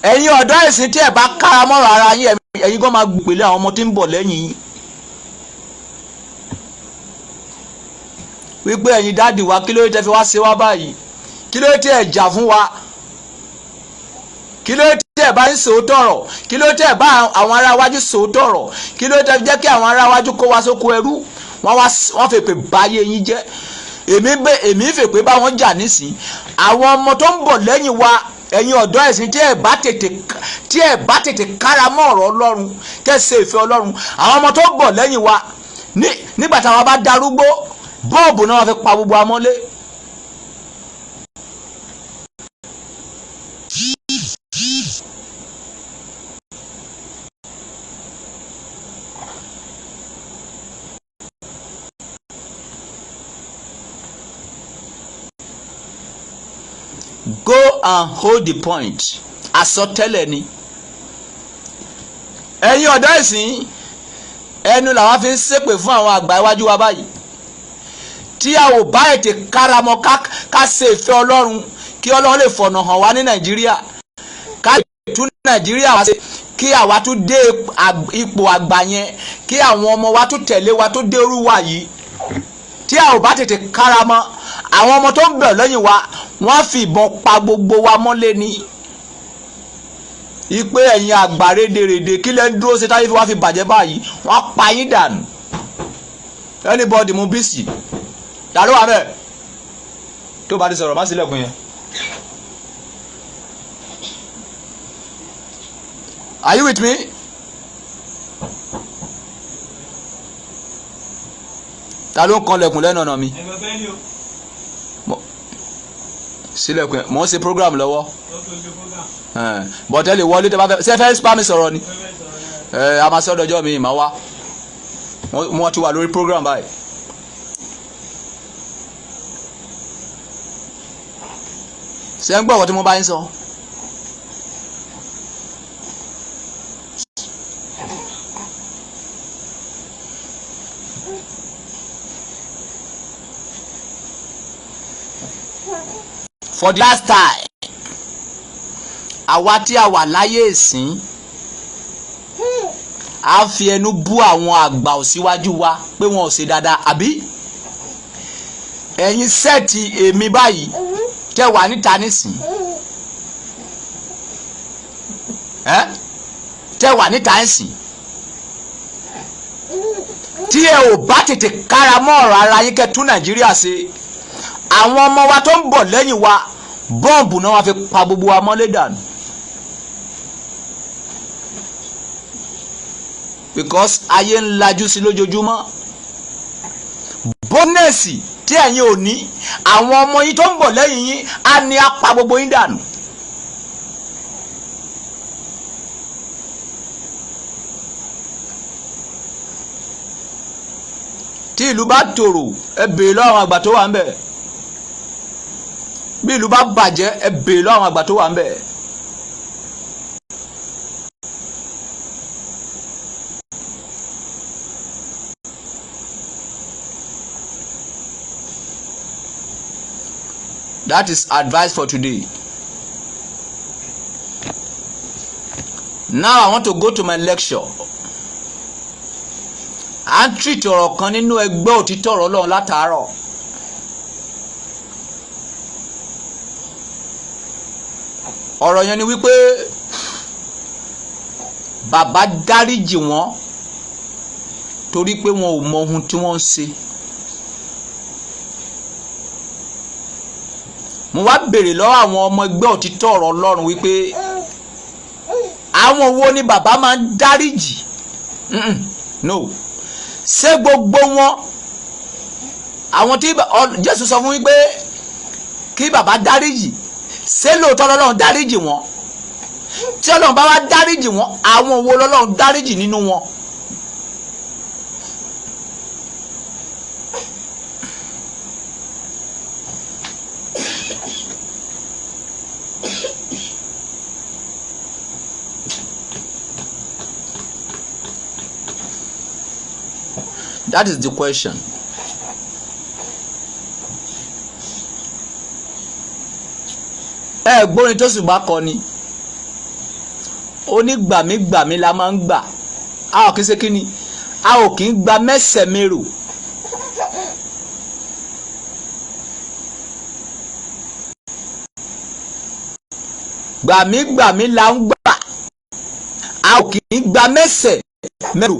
Ẹ̀yin ọ̀dọ́ ìsìn tí ẹ̀ bá kára mọ́rọ̀ ara yín, ẹ̀yin gan máa gbèpè lé àwọn ọmọ tí ń bọ̀ lẹ́yìn yín, wípé ẹ̀yin daddy wa, kí ló dé tẹ́ fi wá ṣe wá báyìí? Kí ló dé tẹ́ ẹ̀ jà fún wa? Kí ló dé tẹ́ ẹ̀ bá ń sòótọ́ ọ̀rọ̀? Kí ló dé tẹ́ ẹ̀ bá àwọn ará wájú sòótọ́ ọ̀rọ̀? Kí ló dé tẹ́ fi jẹ́ kí àwọn ará wájú kó wa sóko ẹrú? Wọ́n wá wọ́n fèpè báyé yín jẹ́. Èmi bẹ, èmi fèpè bá wọn jà nísìn. Àwọn ọmọ tó ń bọ̀ lẹ́yìn wa, ẹ̀yin ọ̀dọ́ ẹ̀sìn, tí ẹ̀ bá tètè kára mọ́ ọ̀rọ̀ Ọlọ́run, tẹ́ ṣe ìfẹ́ Ọlọ́run, àwọn ọmọ tó ń bọ̀ lẹ́yìn wa, nígbà táwọn bá darúgbó, bọ́ọ̀bù náà wọ́n fi pa gbogbo amọ́lé. Go and hold the point. Àsọtẹ́lẹ̀ ni. Ẹ̀yin ọ̀dọ́ ìsìn, ẹnu làwọn fi ń ṣépè fún àwọn àgbà iwájú wa báyìí. Tí a ò bá ètè káramọ́, ká ṣe ìfẹ́ Ọlọ́run, kí Ọlọ́run lè fọ̀nà hàn wá ní Nàìjíríà, ká lè tún Nàìjíríà wá ṣe, kí àwa tún dé ipò àgbà yẹn, kí àwọn ọmọ wa tún tẹ̀lé wa tó dé orú wa yìí, tí a ò bá tètè káramọ́, àwọn ọmọ tó ń bẹ̀ lẹ́yìn wa, wọ́n á fi ìbọn pa gbogbo wa mọ́lé ni, ipe ẹ̀yin àgbà rédèrèdè, kí lẹ́ ń dúró ṣe táyé fi wá fi bàjẹ́ báyìí? Wọ́n á pa yín dànù. Anybody mú bísí dàlú wà bẹ́ẹ̀ tó bá ti sọ̀rọ̀, má sílẹ̀kùn yẹn. Are you with me? Ta ló ń kanlẹ̀kùn lẹ́nu ọ̀nà mi? Sílẹ̀kùn yẹn, mò ń ṣe program lọ́wọ́, bọ̀tẹ́ lè wọlé tẹ́ bá fẹ́. Ṣé fẹ́ bá mi sọ̀rọ̀ ni? A máa sọ́dọ̀ ọjọ́ mi, màá wá. Wọ́n ti wà lórí program báyìí. Ṣé ń gbọ́ ọ̀rọ̀ tí mo bá yín sọ? For the last time, àwa tí a wà láyé ìsín, a fi ẹnu bú àwọn àgbà òsíwájú wa pé wọn ò ṣe dáadáa, àbí? Ẹ̀yin set èmi báyìí tẹ́ wà níta nísìn, ẹ́ tẹ́ wà níta nísìn, tí ẹ ò bá tètè kára mọ́ ọ̀rọ̀ ara yín, kẹ́ tún Nàìjíríà ṣe, àwọn ọmọ wa tó ń bọ̀ lẹ́yìn wa, bọ́ǹbù náà wọ́n fi pa gbogbo wa mọ́lé dànù, because ayé ń lajú sí lójoojúmọ́. Bonus tí ẹ̀yin ò ní, àwọn ọmọ yín tó ń bọ̀ lẹ́yìn yín á ní á pa gbogbo yín dànù. Tí ìlú bá tòrò, ẹ bèèrè lọ́wọ́ àwọn àgbà tó wà ń bẹ̀. Bí ìlú bá bàjẹ́, ẹ bèèrè lọ́wọ́ àwọn àgbà tó wà ń bẹ̀. That is advice for today. Now I want to go to my lecture. À ń treat ọ̀rọ̀ kan nínú ẹgbẹ́ òtítọ́ ọ̀rọ̀ Ọlọ́run látàárọ̀. Ọ̀rọ̀ yẹn ni wípé bàbá dáríjì wọ́n torí pé wọn ò mọ ohun tí wọ́n ń ṣe. Mo wá béèrè lọ́wọ́ àwọn ọmọ ẹgbẹ́ òtítọ́ ọ̀rọ̀ Ọlọ́run wípé àwọn wo ni bàbá máa ń dáríjì? No, ṣé gbogbo wọn àwọn tí Jésù sọ fún wípé kí bàbá dáríjì, ṣé lóòótọ́ lọ́lọ́run dáríjì wọn? Tí Ọlọ́run bá wá dáríjì wọn, àwọn wo lọ́lọ́run dáríjì nínú wọn? That is the question. Ẹ gbórin tó sì bá kọ ni, ó ní gbàmígbàmí la máa ń gbà, a ò kí ń ṣe kí ni, a ò kí ń gba mẹ́sẹ̀ mérò. Gbàmígbàmí la ń gbà, a ò kí ń gba mẹ́sẹ̀ mérò.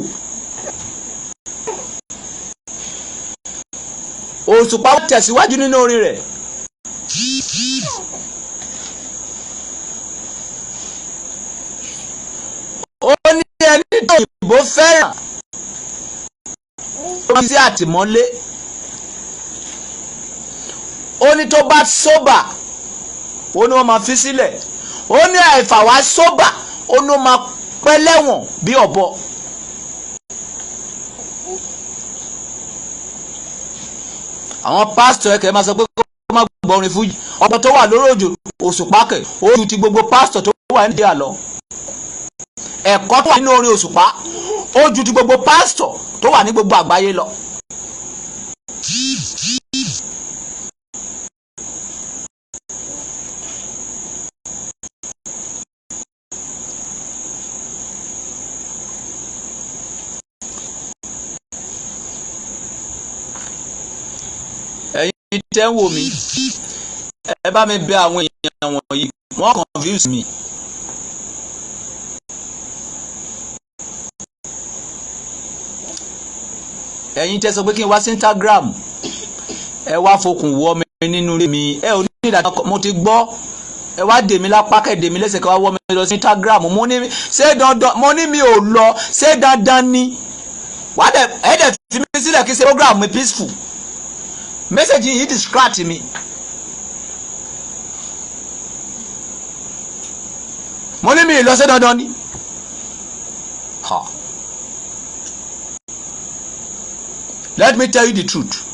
Òṣùpá tẹ̀síwájú nínú orin rẹ̀. Ó ní ẹni tó òyìnbó fẹ́ràn ó fi sí àtìmọ́lé. Ó ní tó bá sóbà, ó ní wọ́n máa fi sílẹ̀. Ó ní àìfàwá sóbà, ó ní wọ́n máa pẹ́ lẹ́wọ̀n bí ọ̀bọ. Àwọn pásítọ̀ ẹ̀kẹ́ máa sọ pé kó má gbọ́ orin fújì. Ọ̀pọ̀ tó wà lórí òjò Òṣùpá kẹ̀ ó ju ti gbogbo pásítọ̀ tó wà ní Nàìjíríà lọ. Ẹ̀kọ́ tó wà nínú orin Òṣùpá ó ju ti gbogbo pásítọ̀ tó wà ní gbogbo àgbáyé lọ. Ẹ̀yin tẹ́ ń wò mí, ẹ bá mi bẹ̀ àwọn èèyàn wọ̀nyí, wọ́n confuse mi. Ẹ̀yin tẹ́ sọ pé kí n wá sí Instagram, ẹ wá fokùn wọ́ mi nínú ilé mi, ẹ ò ní ìdájọ́, mo ti gbọ́. Ẹ wá dè mí lápá, kẹ́ dè mí lẹ́sẹ̀, kẹ́ wá wọ́ mi lọ sí Instagram. Mo ní ṣé dandan? Mo ní mi ò lọ, ṣé dandan ni? Wá dẹ̀ ẹ dẹ̀ fi mi sílẹ̀ kí ṣe program mi peaceful. Message yìí distract mi. Mo ní mi ì lọ, ṣé dandan ni? Ha. Let me tell you the truth,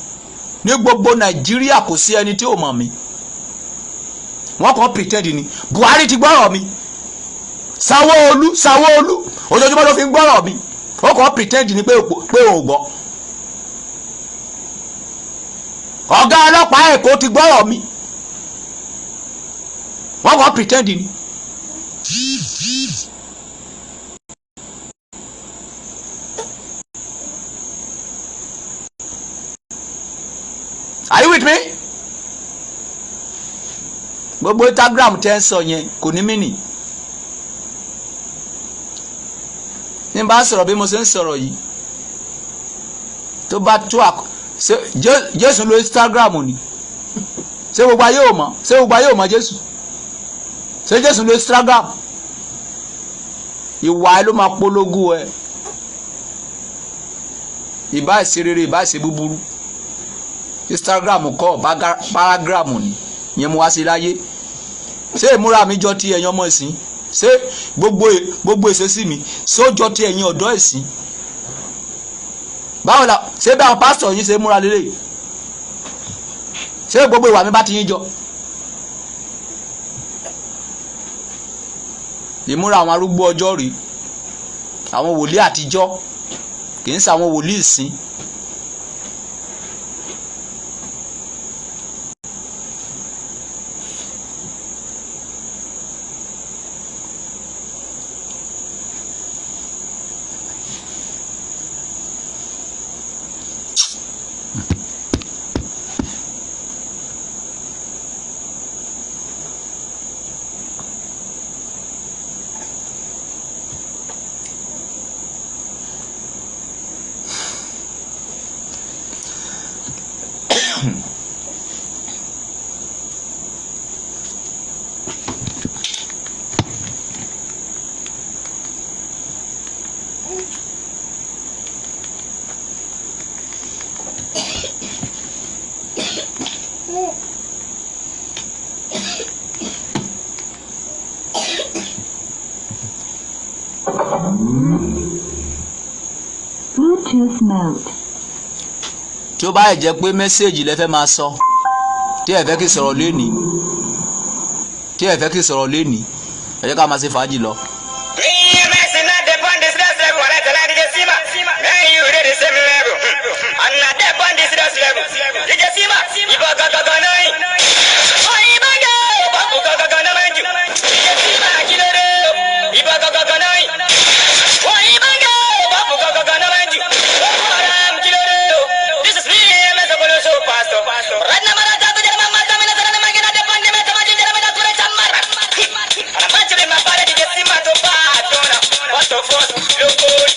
ní gbogbo Nàìjíríà kò sí ẹni tí ò mọ̀ mi, wọ́n kàn pretend ni. Buhari ti gbọ́rọ̀ mi, Sanwó-Olú, Sanwó-Olú ojoojúmọ́ ló fi ń gbọ́rọ̀ mi, ó kàn pretend ni pé òun gbọ́. Ọ̀gá ọlọ́pàá Èkó ti gbọ́rọ̀ mi, wọ́n kàn pretend ni. Are you with me? Gbogbo Instagram tẹ́ ń sọ yẹn kò ní mínì. Ní bá sọ̀rọ̀ bí mo ṣe ń sọ̀rọ̀ yìí, tó bá tó àkọ́, ṣé Jésù lo Instagram ni? Ṣé gbogbo ayé ò mọ̀? Ṣé gbogbo ayé ò mọ̀ Jésù? Ṣé Jésù lo Instagram? Ìwà ẹ ló máa polongo ẹ, ìbá ìṣe rere, ìbá ìṣe búburú. Instagram kọ́ paragram ni ìyẹn mo wá sí láyé. Ṣé ìmúra mi jọ ti ẹ̀yin ọmọ ìsìn? Ṣé gbogbo ìṣesí mi ṣó jọ ti ẹ̀yin ọ̀dọ́ ìsìn? Báwo la ṣé bí àwọn pásítọ̀ yín ṣe múra lélẹ̀? Ṣé gbogbo ìwà mi bá ti yín jọ? Ìmúra àwọn arúgbó ọjọ́ rí, àwọn wòlíì àtijọ́, kì í ṣe àwọn wòlíì ìsìn. Bluetooth mode. Tí ó bá yẹ jẹ́ pé message lẹ fẹ́ máa sọ, tí ẹ fẹ́ kí sọ̀rọ̀ lénìí, tí ẹ fẹ́ kí sọ̀rọ̀ lénìí, ẹ jẹ́ ká máa ṣe fàájì lọ. Me not dep on this last level, I tell her DJ Sima. Me and you dey the same level. I'm not dep on this last level. DJ Sima, Ibo go go go nine. Oh, Ibo go, Ibo go go go no mind you. DJ Sima, kilo de. Ibo go go go nine. Oh, Ibo go, Ibo go go go no mind you. Oh, I'm kilo de. This is me, I'm a solo pastor. Right now, I'm not to mama, I'm not to my dep on the meta, I'm not to chamar. I'm not to my father, DJ Sima to bad. What the fuck? Look good.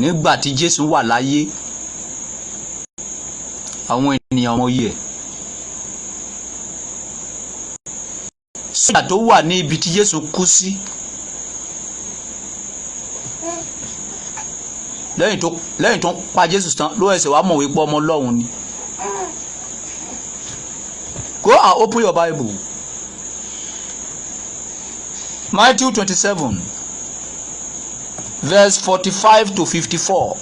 Nígbà tí Jésù wà láyé, àwọn ènìyàn mọ iyì ẹ̀. Sójà tó wà ní ibi tí Jésù kú sí, lẹ́yìn tó pa Jésù tán ló ẹsẹ̀ wá mọ̀ wípé ọmọ Ọlọ́run ni. Go and open your Bible, Matthew 27 verse 45 to 54.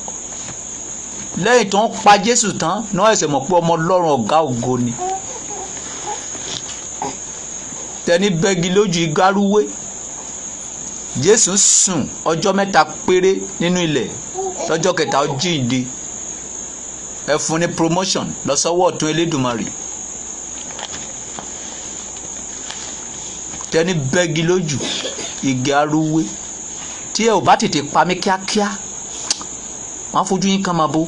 Lẹ́yìn tó ń pa Jésù tán náà ẹsẹ̀ mọ̀ pé ọmọ Ọlọ́run ọ̀gá ògo ni. Tẹni bẹ́gi lójú igárúwé. Jésù sùn ọjọ́ 3 péré nínú ilẹ̀, lọ́jọ́ kẹta ó jíǹde. Ẹ fún ní promotion lọ sọ́wọ́ ọ̀tún Elédùmarè. Tẹni bẹ́gi lójú igi arúwé. Tí ẹ ò bá tètè pa mí kíákíá, wọ́n á fojú yín kan máa bó.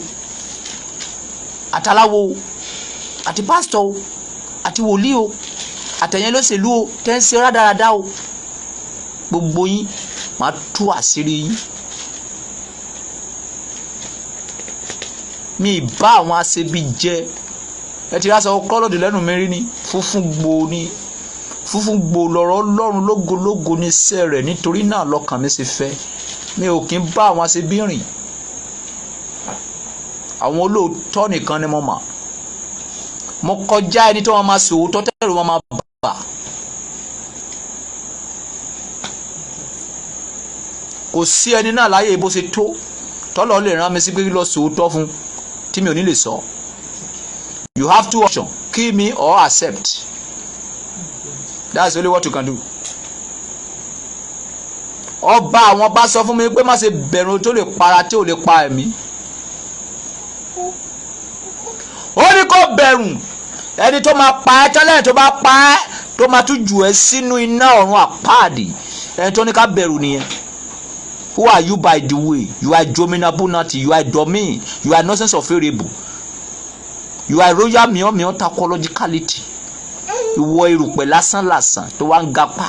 Àtàláwo, àti pásítọ̀ o, àti wòlíì o, àtẹ̀yìn lóṣèlú o, tẹ́ ń ṣe rádaràda o, gbogbo yín máa tú àṣírí yín. Mi bá àwọn aṣebi jẹ. Ẹ ti rásọ kọ́lọ́dì lẹ́nu mi rí ni. Funfun gbòò ni, funfun gbòò lọ̀rọ̀ Ọlọ́run, lógológo ní iṣẹ́ rẹ̀, nítorí náà lọ́kàn mi ṣe fẹ́. Mi ò kí ń bá àwọn aṣebi rìn. Àwọn olóòótọ́ nìkan ni mo mọ̀. Mo kọjá ẹni tó wọn máa sòótọ́ tẹ́lẹ̀ wọn máa bà. Kò sí ẹni náà láyé bó ṣe tó tọ́lọ́ lè rán mi sí pé lọ sòótọ́ fún tí mi ò ní lè sọ. You have two options: kill me or accept. That's only what you can do. Ọba àwọn bá sọ fún mi pé má ṣe bẹ̀rù tó lè para tí ò lè pa ẹ̀mí. Ó ní kó bẹ̀rù ẹni tó máa pa ẹ́ tẹ́lẹ̀, tó bá pa ẹ́ tó máa tún jù ẹ́ sínú iná ọ̀run àpáàdì. Ẹni tó ní ká bẹ̀rù nìyẹn. Who are you, by the way? You are Jominabunati, you are Domin, you are nonsense of variable. You are royal mion tacologicality. Ìwọ erùpẹ̀ lásán lásán tó wá ń gapá.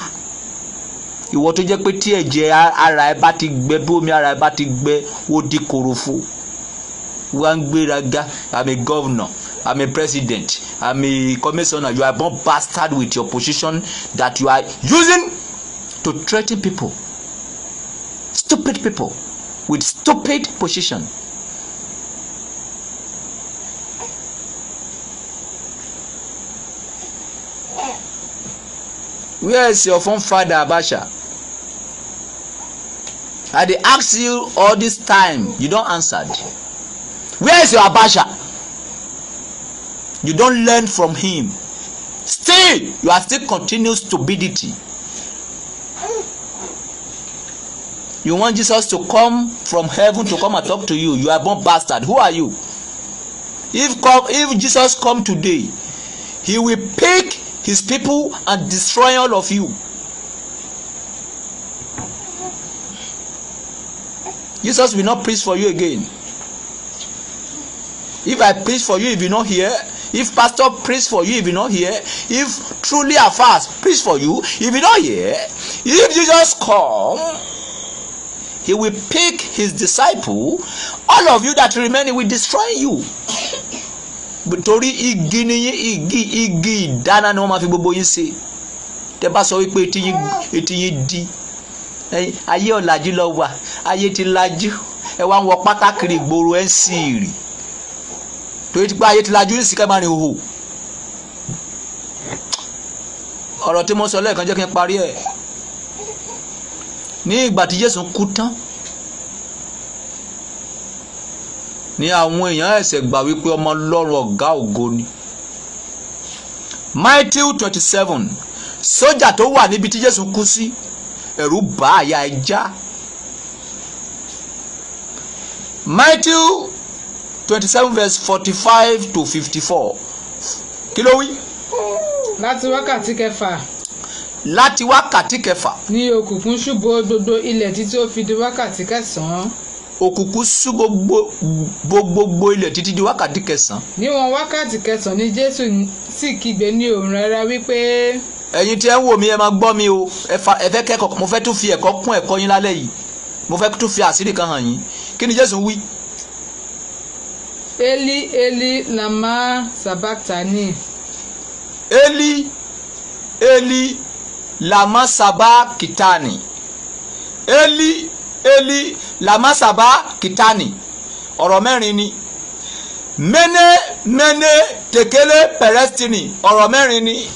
Ìwọ tó jẹ́ pé tí ẹ̀jẹ̀ ara ẹ bá ti gbẹ, bí omi ara ẹ bá ti gbẹ, ó di kòròfo. Wá ń gbéraga. I'm a governor, I'm a president, I'm a commissioner. You are born bastard with your position that you are using to threaten people. Stupid people with stupid position. Where is your father, Abacha? I dey ask you all this time, you don answer. Where is your Abacha? You don learn from him. Still, you are still continue stupidity. You want Jesus to come from heaven to come and talk to you. You are born bastard. Who are you? If Jesus come today, he will pick his people and destroy all of you. Jesus will not preach for you again. If I preach for you, if you not hear, if pastor preach for you, if you not hear, if truly a fast preach for you, if you not hear, if Jesus come, he will pick his disciple. All of you that remain, he will destroy you. Torí igi ni yín, igi ìdáná ni wọ́n máa fi gbogbo yín ṣe. Tẹ́ bá sọ wípé etí yín di, ayé ọ̀làjú lọ wà, ayé ti lajú, ẹ wá ń wọ pátákiri ìgboro ẹ̀ ń sì rì. Torí ti pé ayé ti lajú ní sìkẹ́ máa rìn hò. Ọ̀rọ̀ tí mo sọ lẹ́ẹ̀kan jẹ́ kí n parí ẹ̀. Ní ìgbà tí Jésù kú tán ní àwọn èèyàn ẹ̀sẹ̀ gbà wípé ọmọ Ọlọ́run ọ̀gá ògo ni. Matthew 27, sójà tó wà níbi tí Jésù kú sí, ẹ̀rù bà àyà ẹ̀ já. Matthew 27 verse 45 to 54. Kí ló wí? Láti wákàtí kẹfà. Láti wákàtí kẹfà. Ní òkùnkùn ṣú bo gbogbo ilẹ̀ títí ó fi di wákàtí kẹsàn-án. Òkùnkùn ṣú gbogbo ilẹ̀ títí di wákàtí kẹsàn-án. Níwọ̀n wákàtí kẹsàn-án ni Jésù sì kígbe ní ohùn rárá wípé. Ẹ̀yin tí ẹ ń wò mí, ẹ máa gbọ́ mi o. Ẹ fẹ́ kẹ́kọ̀ọ́, mo fẹ́ tún fi ẹ̀kọ́ kún ẹ̀kọ́ yín lálẹ́ yìí. Mo fẹ́ tún fi àṣírí kan hàn yín. Kí ni Jésù wí? Eli Eli lama sabachthani. Eli Eli lama sabachthani. Eli Eli lama sabachthani. Ọ̀rọ̀ mẹ́rin ni. Mene mene tekele perestini. Ọ̀rọ̀ mẹ́rin ni.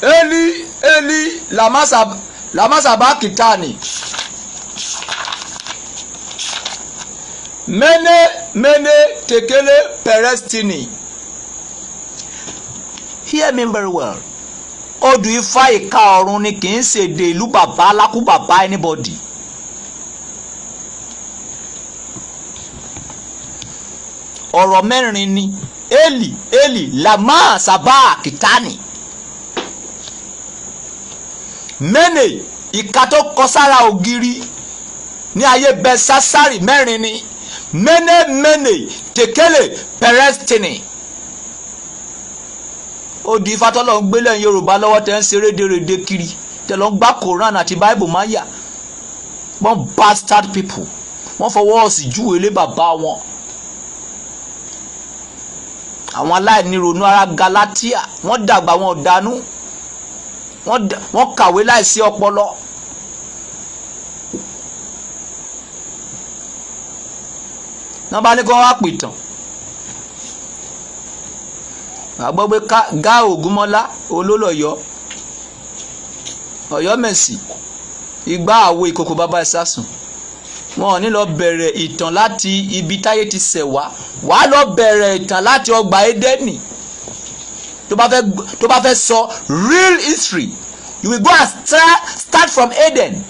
Eli Eli lama sabachthani. Mene mene tekele perestini. Hear me very well. Odù Ifá ìka ọ̀run ni, kì í ṣe èdè ìlú bàbá alákú bàbá anybody. Ọ̀rọ̀ mẹ́rin ni: Eli Eli lama sábà kìtánì. Mene, ìka tó kọ sára ògiri ní ayé Belsásárì, mẹ́rin ni: mene mene tekele pẹrẹstini. Odù Ifá tọ́lọ́ ń gbé lẹ́yìn Yorùbá lọ́wọ́ tẹ́ ń ṣe rédèrèdè kiri, tẹ́ lọ́ ń gbá Koran àti Bible máa yà wọ́n. Bastard people, wọ́n fọwọ́ òsì júwèé lé bàbá wọn. Àwọn aláìníronú ara Galatia, wọ́n dàgbà, wọn ò dánú, wọ́n kàwé láìsí ọpọlọ. Wọ́n bá ní kí wọ́n wá pìtàn, wàá gbọ́ pé Gá Ògúnmọ́lá olólọ́yọ́ Ọ̀yọ́mẹ̀sì, igbá àwo ìkòkò bàbá ìsásùn, wọn ò ní lọ bẹ̀rẹ̀ ìtàn láti ibi táyé ti ṣẹ̀ wá. Wàá lọ bẹ̀rẹ̀ ìtàn láti ọgbà Édẹ́nì. Tó bá fẹ́ sọ real history, you will go and start from Eden.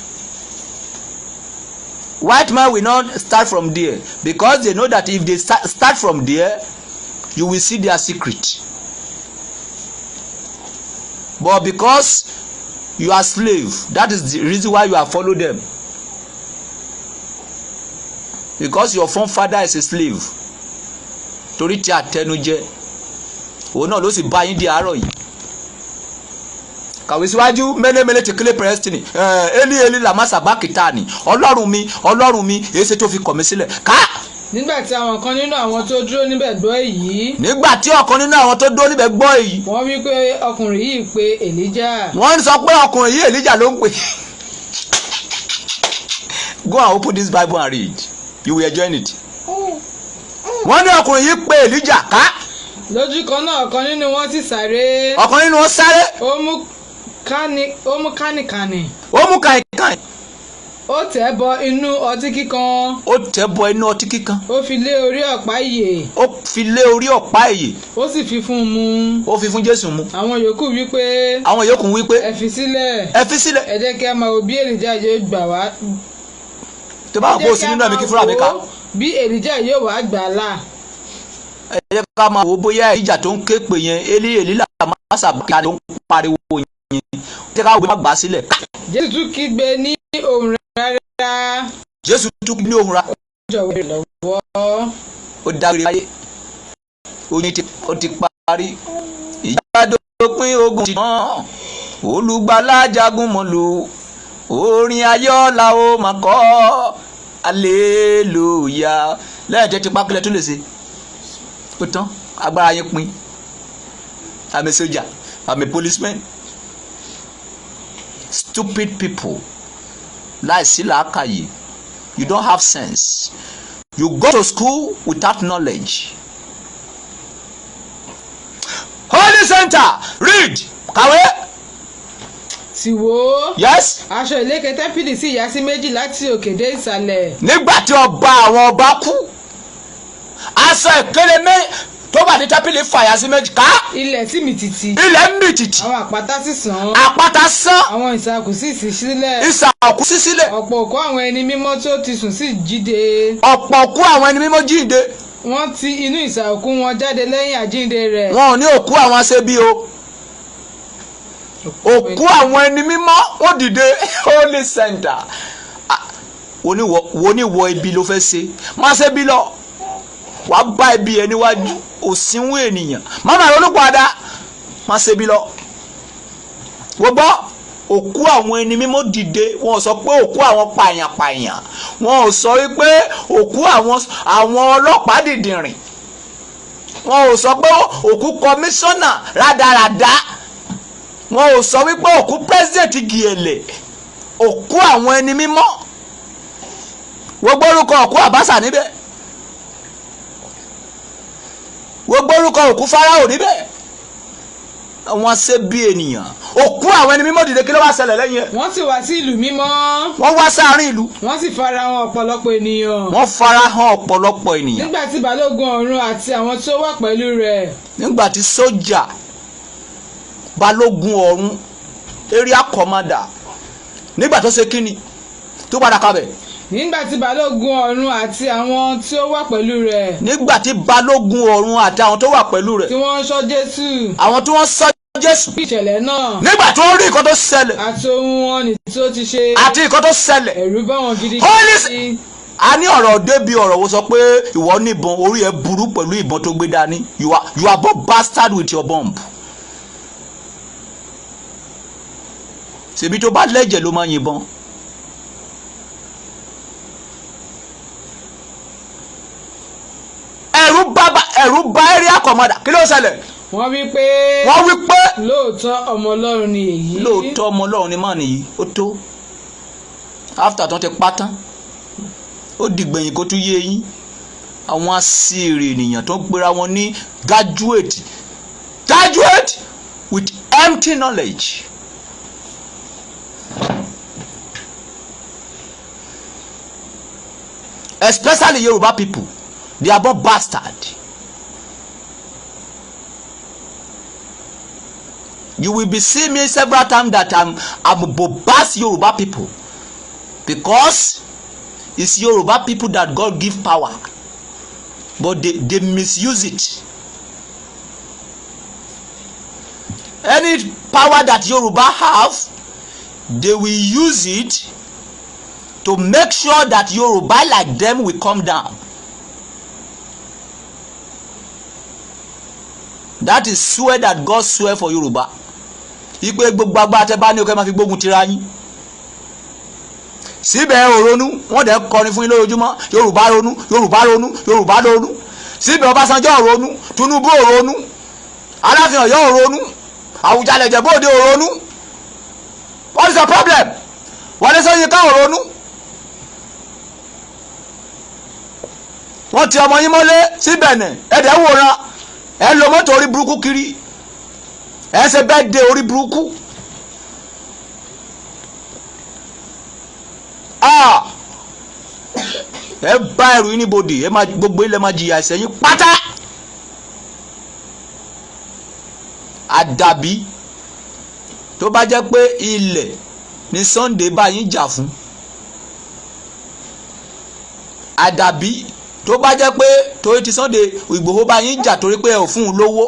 White man will not start from there because they know that if they start from there, you will see their secret. But because you are slave, that is the reason why you are follow them, because your forefather is a slave. Torí tí àtẹnujẹ òun náà ló sì bá yín di àárọ̀ yìí. Kàwé síwájú. Mene mene tekele pẹrẹsìtìnì, eli eli lama sabakitani. Ọlọ́run mi, Ọlọ́run mi, èsì tó fi kọ̀ mí sílẹ̀ ká. Nígbà tí àwọn kan nínú àwọn tó dúró níbẹ̀ gbọ́ èyí, Nígbà tí ọ̀kan nínú àwọn tó dúró níbẹ̀ gbọ́ èyí, wọ́n wí pé ọkùnrin yìí pe Èlíjà. Wọ́n ń sọ pé ọkùnrin yìí, Èlíjà ló ń pè. Go and open this Bible and read, you will enjoy it. Wọ́n ní ọkùnrin yìí pé Èlíjà ká. Lójú kan náà, ọ̀kan nínú wọn sì sáré. Ọ̀kan nínú wọn sáré. Ó mú kánìkànì. Ó mú kàìnkàìn. Ó tẹ̀ bọ inú ọtí kíkan. Ó tẹ̀ bọ inú ọtí kíkan. Ó fi lé orí ọ̀pá ìyè. Ó fi lé orí ọ̀pá ìyè. Ó sì fi fún un mu. Ó fi fún Jésù mu. Àwọn yòókù wí pé, Àwọn yòókù wí pé, ẹ fi sílẹ̀. Ẹ fi sílẹ̀. Ẹ jẹ́ kí a máa wo bí Èlíjà yóò gbà wá. Tó bá wà kó o sí nínú ẹ̀mí kí fúnra mi ká. Bí Èlíjà yóò wá gbà á là. Ẹ jẹ́ ká máa wò ó bóyá ìjà tó ń ké pè yẹn, Eli Eli lama sabakitani tó ń pariwo yẹn, ẹ jẹ́ ká wò ó má gbà á sílẹ̀. Jésù tún kígbe ní ohùn rárá. Jésù tún ní ohùn ra. Ó jọ̀wọ́ rẹ̀ lọ́wọ́. Ó dágbére ayé, oyin ó ti parí, ìjà dópin, ogun ti tán, olùgbàlà jagun mọ́lù, orin ayọ̀ la ó máa kọ, hallelujah. Lẹ́yìn tẹ́ ti pa, kílẹ̀ tó lè ṣe? Ó tán, agbára yín pin. I'm a soldier, I'm a policeman. Stupid people, láìsí làákàyè. You don't have sense. You go to school without knowledge. Holy Center, read, kàwé. Sì wò ó, Yes. aṣọ ìlékè tẹ́ḿpìlì sì ya sí méjì láti òkè dé ìsàlẹ̀. Nígbà tí ọba àwọn ọba kú, aṣọ ìkélé mé tó wà ní tẹ́ḿpìlì fàyà sí méjì ká. Ilẹ̀ sì mì tìtì. Ilẹ̀ ń mì tìtì. Àwọn àpáta sì sàn. Àpáta sán. Àwọn ìsà òkú sì ṣí sílẹ̀. Ìsà òkú sí sílẹ̀. Ọ̀pọ̀ òkú àwọn ẹni mímọ́ tó ti sùn sì jíde. Ọ̀pọ̀ òkú àwọn ẹni mímọ́ jíǹde. Wọ́n ti inú ìsà òkú wọn jáde lẹ́yìn àjíǹde rẹ̀. Wọn ò ní òkú àwọn aṣebi o, òkú àwọn ẹni mímọ́, wọ́n dìde. Holy Center. Ah, oníwọ ibi ló fẹ́ ṣe, má ṣe bí lọ, wàá bá ibi ẹ níwájú òsínwó ènìyàn. Má má ronú padà, má ṣe bí lọ. Wọ́n gbọ́ òkú àwọn ẹni mímọ́ dìde. Wọn ò sọ pé òkú àwọn pààyàn-pààyàn, wọn ò sọ wípé òkú àwọn ọlọ́pàá dìdìrìn, wọn ò sọ pé òkú kọmíṣánná rádaràda, wọn ò sọ wípé òkú president gìẹ̀lẹ̀. Òkú àwọn ẹni mímọ́. Wọ́n gbórúkọ òkú Àbáṣà níbẹ̀, wọ́n gbórúkọ òkú Fáráò níbẹ̀. Wọ́n ṣe bí ènìyàn. Òkú àwọn ẹni mímọ́ dìde. Kí ló wá ṣẹlẹ̀ lẹ́yìn ẹ̀? Wọ́n sì wá sí ìlú mímọ́. Wọ́n wá sáàrin ìlú. Wọ́n sì fara hàn ọ̀pọ̀lọpọ̀ ènìyàn. Wọ́n fara hàn ọ̀pọ̀lọpọ̀ ènìyàn. Nígbà tí balógun ọ̀run àti àwọn tó wà pẹ̀lú rẹ̀ Nígbà tí sójà Balógun ọ̀run, area commander, nígbà tó ṣe kíni tó padà kabẹ̀. Nígbà tí balógun ọ̀run àti àwọn tí ó wà pẹ̀lú rẹ̀, Nígbà tí balógun ọ̀run àti àwọn tó wà pẹ̀lú rẹ̀, tí wọ́n ń ṣọ́ Jésù, àwọn tí wọ́n ṣọ́ Jésù, rí ìṣẹ̀lẹ̀ náà, nígbà tó rí nǹkan tó ṣẹlẹ̀, àti ohun wọn nì tí ó ti ṣe, àti nǹkan tó ṣẹlẹ̀, ẹ̀rù bá wọn gidigidi. Holy a ní ọ̀rọ̀ débi ọ̀rọ̀ wo sọ pé ìwọ níbọn, orí ẹ burú pẹ̀lú ìbọn tó gbé dání. You are both bastard with your bomb. Ṣèbí tó bá lẹ́jẹ̀ ló máa yìnbọn. Ẹ̀rù bá area commander. Kí ló ṣẹlẹ̀? Wọ́n wí pé, Wọ́n wí pé, lóòótọ́ ọmọ Ọlọ́run ni èyí. Lóòótọ́ ọmọ Ọlọ́run ni máà nìyí. Ó tó after tó ti pa tán, ó dìgbẹ̀yìn kó tún yé yín. Àwọn aṣèrè ènìyàn tó ń pera wọn ní graduate, graduate with empty knowledge. Especially Yoruba people, they are born bastard. You will be seeing me several times that I'm bombast Yoruba people, because it's Yoruba people that God give power, but they misuse it. Any power that Yoruba have, they will use it to make sure that Yoruba like them will come down. That is swear that God swear for Yoruba, ipe gbogbo agbára tẹ́ bá ní o kẹ́ máa fi gbógun tira yín. Síbẹ̀ ò ronú. Wọ́n dẹ̀ kọrin fún yín lójoojúmọ́: Yorùbá ronú, Yorùbá ronú, Yorùbá ronú. Síbẹ̀ Ọbásanjọ́ ò ronú, Tinubu ò ronú, Aláàfin Ọ̀yọ́ ò ronú, Àwùjalẹ̀ Ìjẹ̀bú Òde ò ronú. What is the problem? Wọlé Ṣóyínká ò ronú. Wọ́n ti ọmọ yín mọ́lé síbẹ̀ nẹ̀, ẹ̀dẹ̀ wòran, ẹ̀ ń lo mọ́tò orí burúkú kiri, ẹ̀ ń ṣe birthday orí burúkú. Ah! Ẹ bá ẹrù yín níbodè, ẹ máa gbogbo ilẹ̀ máa jìyà ẹ̀ṣẹ̀ yín pátá. Àdàbí tó bá jẹ́ pé ilẹ̀ ní Sunday bá yín jà fún, àdàbí tó bá jẹ́ pé torí ti Sunday Ìgbòho bá yín jà, torí pé ẹ ò fún un lówó,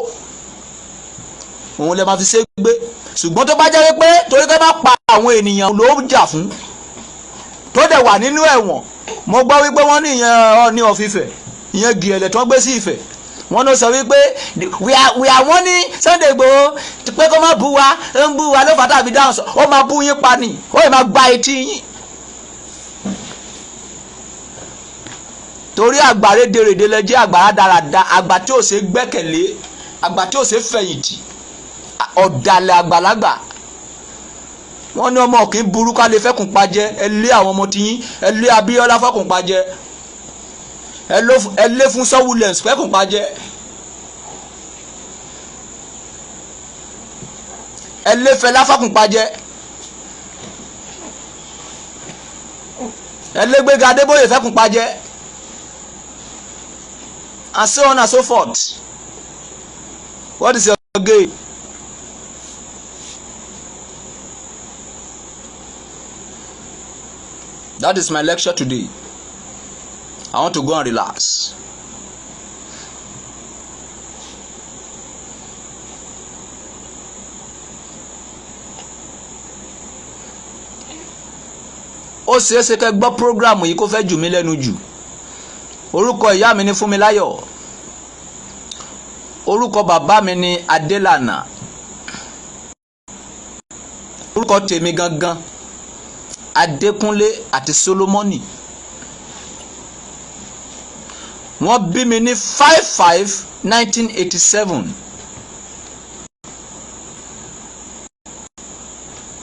òun lè máa fi ṣe gbé. Ṣùgbọ́n tó bá jẹ́ pé torí pé bá pa àwọn ènìyàn ló ń jà fún, tó dẹ̀ wà nínú ẹ̀wọ̀n, mo gbọ́ wípé wọ́n ní ìyẹn Ọọ̀ni of Ifẹ̀, ìyẹn gìẹ̀lẹ̀ tó ń gbé sí Ifẹ̀, wọ́n ló sọ wípé we are wọ́n ní Sunday Igboho pé kó má bú wa, ń bú wa ló fà tàbí dáhùn sọ. Ó máa bú yín pa ni, ó yẹ máa gba etí yín, torí àgbà rédèrèdè lẹ jẹ́, àgbà rádaràda, àgbà tí ò ṣe gbẹ́kẹ̀lé, àgbà tí ò ṣe fẹ̀yìntì, ọ̀dàlẹ̀ àgbàlagbà. Wọ́n ní ọmọ kì í burú ká lè fẹ́kùn pajẹ. Ẹ lé àwọn ọmọ tiyín, ẹ lé Abíọ́lá fẹ́kùn pajẹ, ẹ lé fún Williams fẹ́kùn pajẹ, ẹ lé Fẹlá fẹ́kùn pajẹ, ẹ lé Gbénga Adébóyè fẹ́kùn pajẹ, and so on and so forth. What is your gain? That is my lecture today. I want to go and relax. Ó ṣeé ṣe kẹ́ gbọ́ program yìí kó fẹ́ jù mí lẹ́nu jù. Orúkọ ìyá mi ní Fúnmiláyọ̀, orúkọ bàbá mi ní Adélànà, orúkọ tèmi gangan Adékúnlé àti Solomoni. Wọ́n bí mi ní 5/5/1987.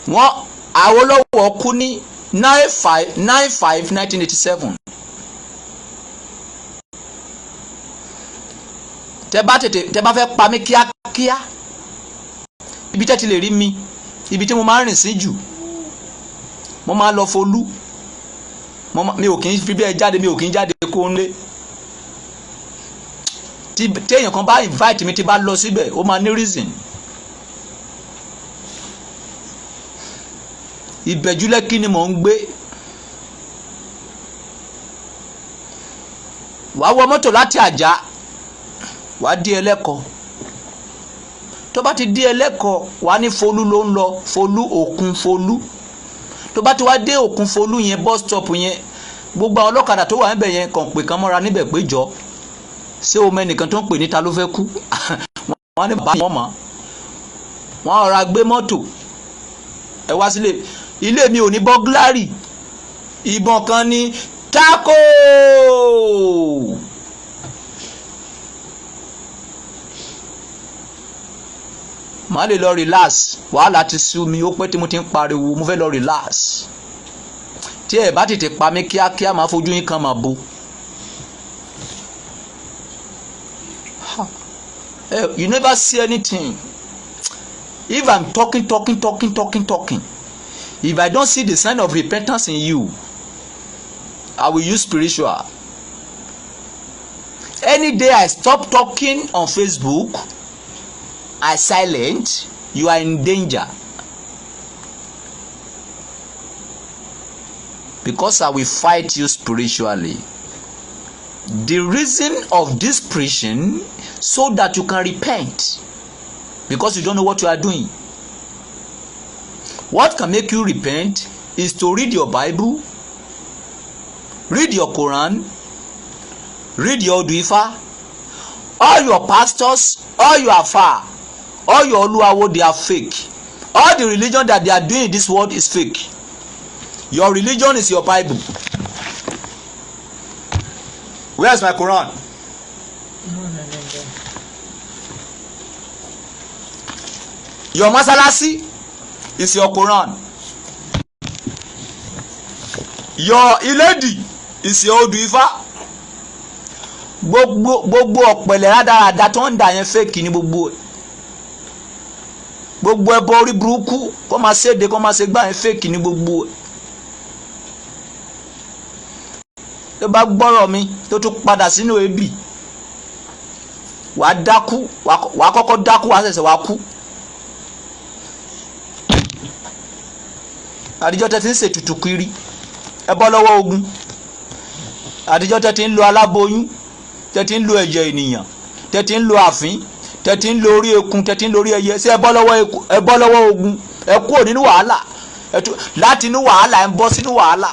Wọ́n Awólọ́wọ̀ kú ní 9/5/9/5/1987. Tẹ bá tètè, tẹ bá fẹ́ pa mí kíákíá, ibi tẹ́ ti lè rí mi, ibi tí mo máa ń rìn sí jù, mo máa ń lọ folú. Mi ò kì í fi bẹ́ẹ̀ jáde, mi ò kì í jáde kó ń lé. Tí téèyàn kan bá invite mi, tí bá lọ síbẹ̀, ó máa ní reason. Ìbẹ̀jú Lẹ́kí ni mò ń gbé. Wàá wọ mọ́tò láti Àjà, wàá dé Ẹlẹ́kọ̀ọ́. Tó bá ti dé Ẹlẹ́kọ̀ọ́, wàá ní Folú ló ń lọ, Folú, Òkun Folú. Tó bá ti wá dé Òkun Folú yẹn, bus stop yẹn, gbogbo àwọn ọlọ́kadà tó wà níbẹ̀ yẹn kàn pè kán mọ́ra níbẹ̀ pé, jọ, ṣé o mẹ́nìkan tó ń pè ní ta ló fẹ́ kú? Wọ́n ní bàbá wọn mọ̀. Wọ́n rọra gbé mọ́tò ẹ wá sílé. Ilé mi ò ní burglary. Ìbọn kan ní tako. Màá lè lọ relax. Wàhálà ti sú mi, ó pẹ́ tí mo ti ń pariwo, mo fẹ́ lọ relax. Tí ẹ bá tètè pa mí kíákíá, màá fojú yín kan màá bo. You never see anything. If I'm talking, talking, talking, talking, talking, if I don't see the sign of repentance in you, I will use spiritual. Any day I stop talking on Facebook, I silent, you are in danger. Because I will fight you spiritually. The reason of this preaching, so that you can repent, because you don't know what you are doing. What can make you repent is to read your Bible, read your Quran, read your Odù Ifá. All your pastors, all your Afa, all your Oluawo, they are fake. All the religion that they are doing in this world is fake. Your religion is your Bible. Where is my Quran? No. Your masalasi is your Quran. Your iledi is your Odù Ifá. Gbogbo ọ̀pẹ̀lẹ̀ rádaràda tó ń dà yẹn, fake ní gbogbo ẹ̀. Gbogbo ẹbọ orí burúkú kó máa ṣèdè, kó máa ṣe gbà yẹn, fake ní gbogbo ẹ̀. Tó bá gbọ́rọ̀ mi, tó tún padà sínú ebi, wàá dákú, wàá kọ́kọ́ dákú, wàá ṣẹ̀ṣẹ̀ wàá kú. Àdìjọ́ tẹ́ ti ń ṣètùtù kiri, ẹ bọ́ lọ́wọ́ ogun. Àdìjọ́ tẹ́ ti ń lo aláboyún, tẹ́ ti ń lo ẹ̀jẹ̀ ènìyàn, tẹ́ ti ń lo àfín, tẹ́ ti ń lo orí ekun, tẹ́ ti ń lo orí ẹyẹ, ṣé ẹ bọ́ lọ́wọ́ eku? Ẹ bọ́ lọ́wọ́ ogun, ẹ kúrò nínú wàhálà, láti inú wàhálà ẹ ń bọ́ sínú wàhálà.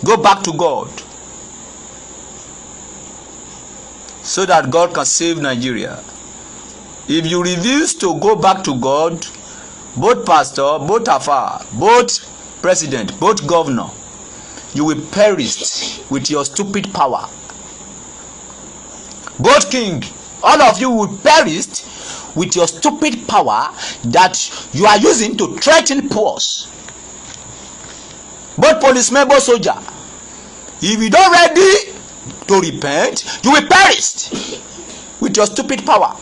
Go back to God so that God can save Nigeria. If you refuse to go back to God, both pastor, both afa, both president, both governor, you will perish with your stupid power. Both king, all of you will perish with your stupid power that you are using to threaten poor. Both policemen, both soldier, if you don't ready to repent, you will perish with your stupid power.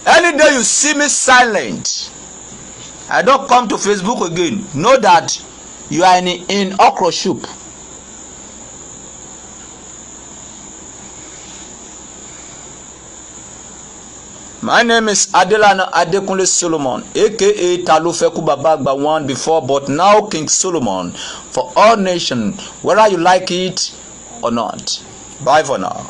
Any day you see me silent, I don't come to Facebook again, know that you are in okra soup. My name is Adelana Adekunle Solomon, aka Talofeku Baba Agba one before, but now King Solomon for all nations, whether you like it or not. Bye for now.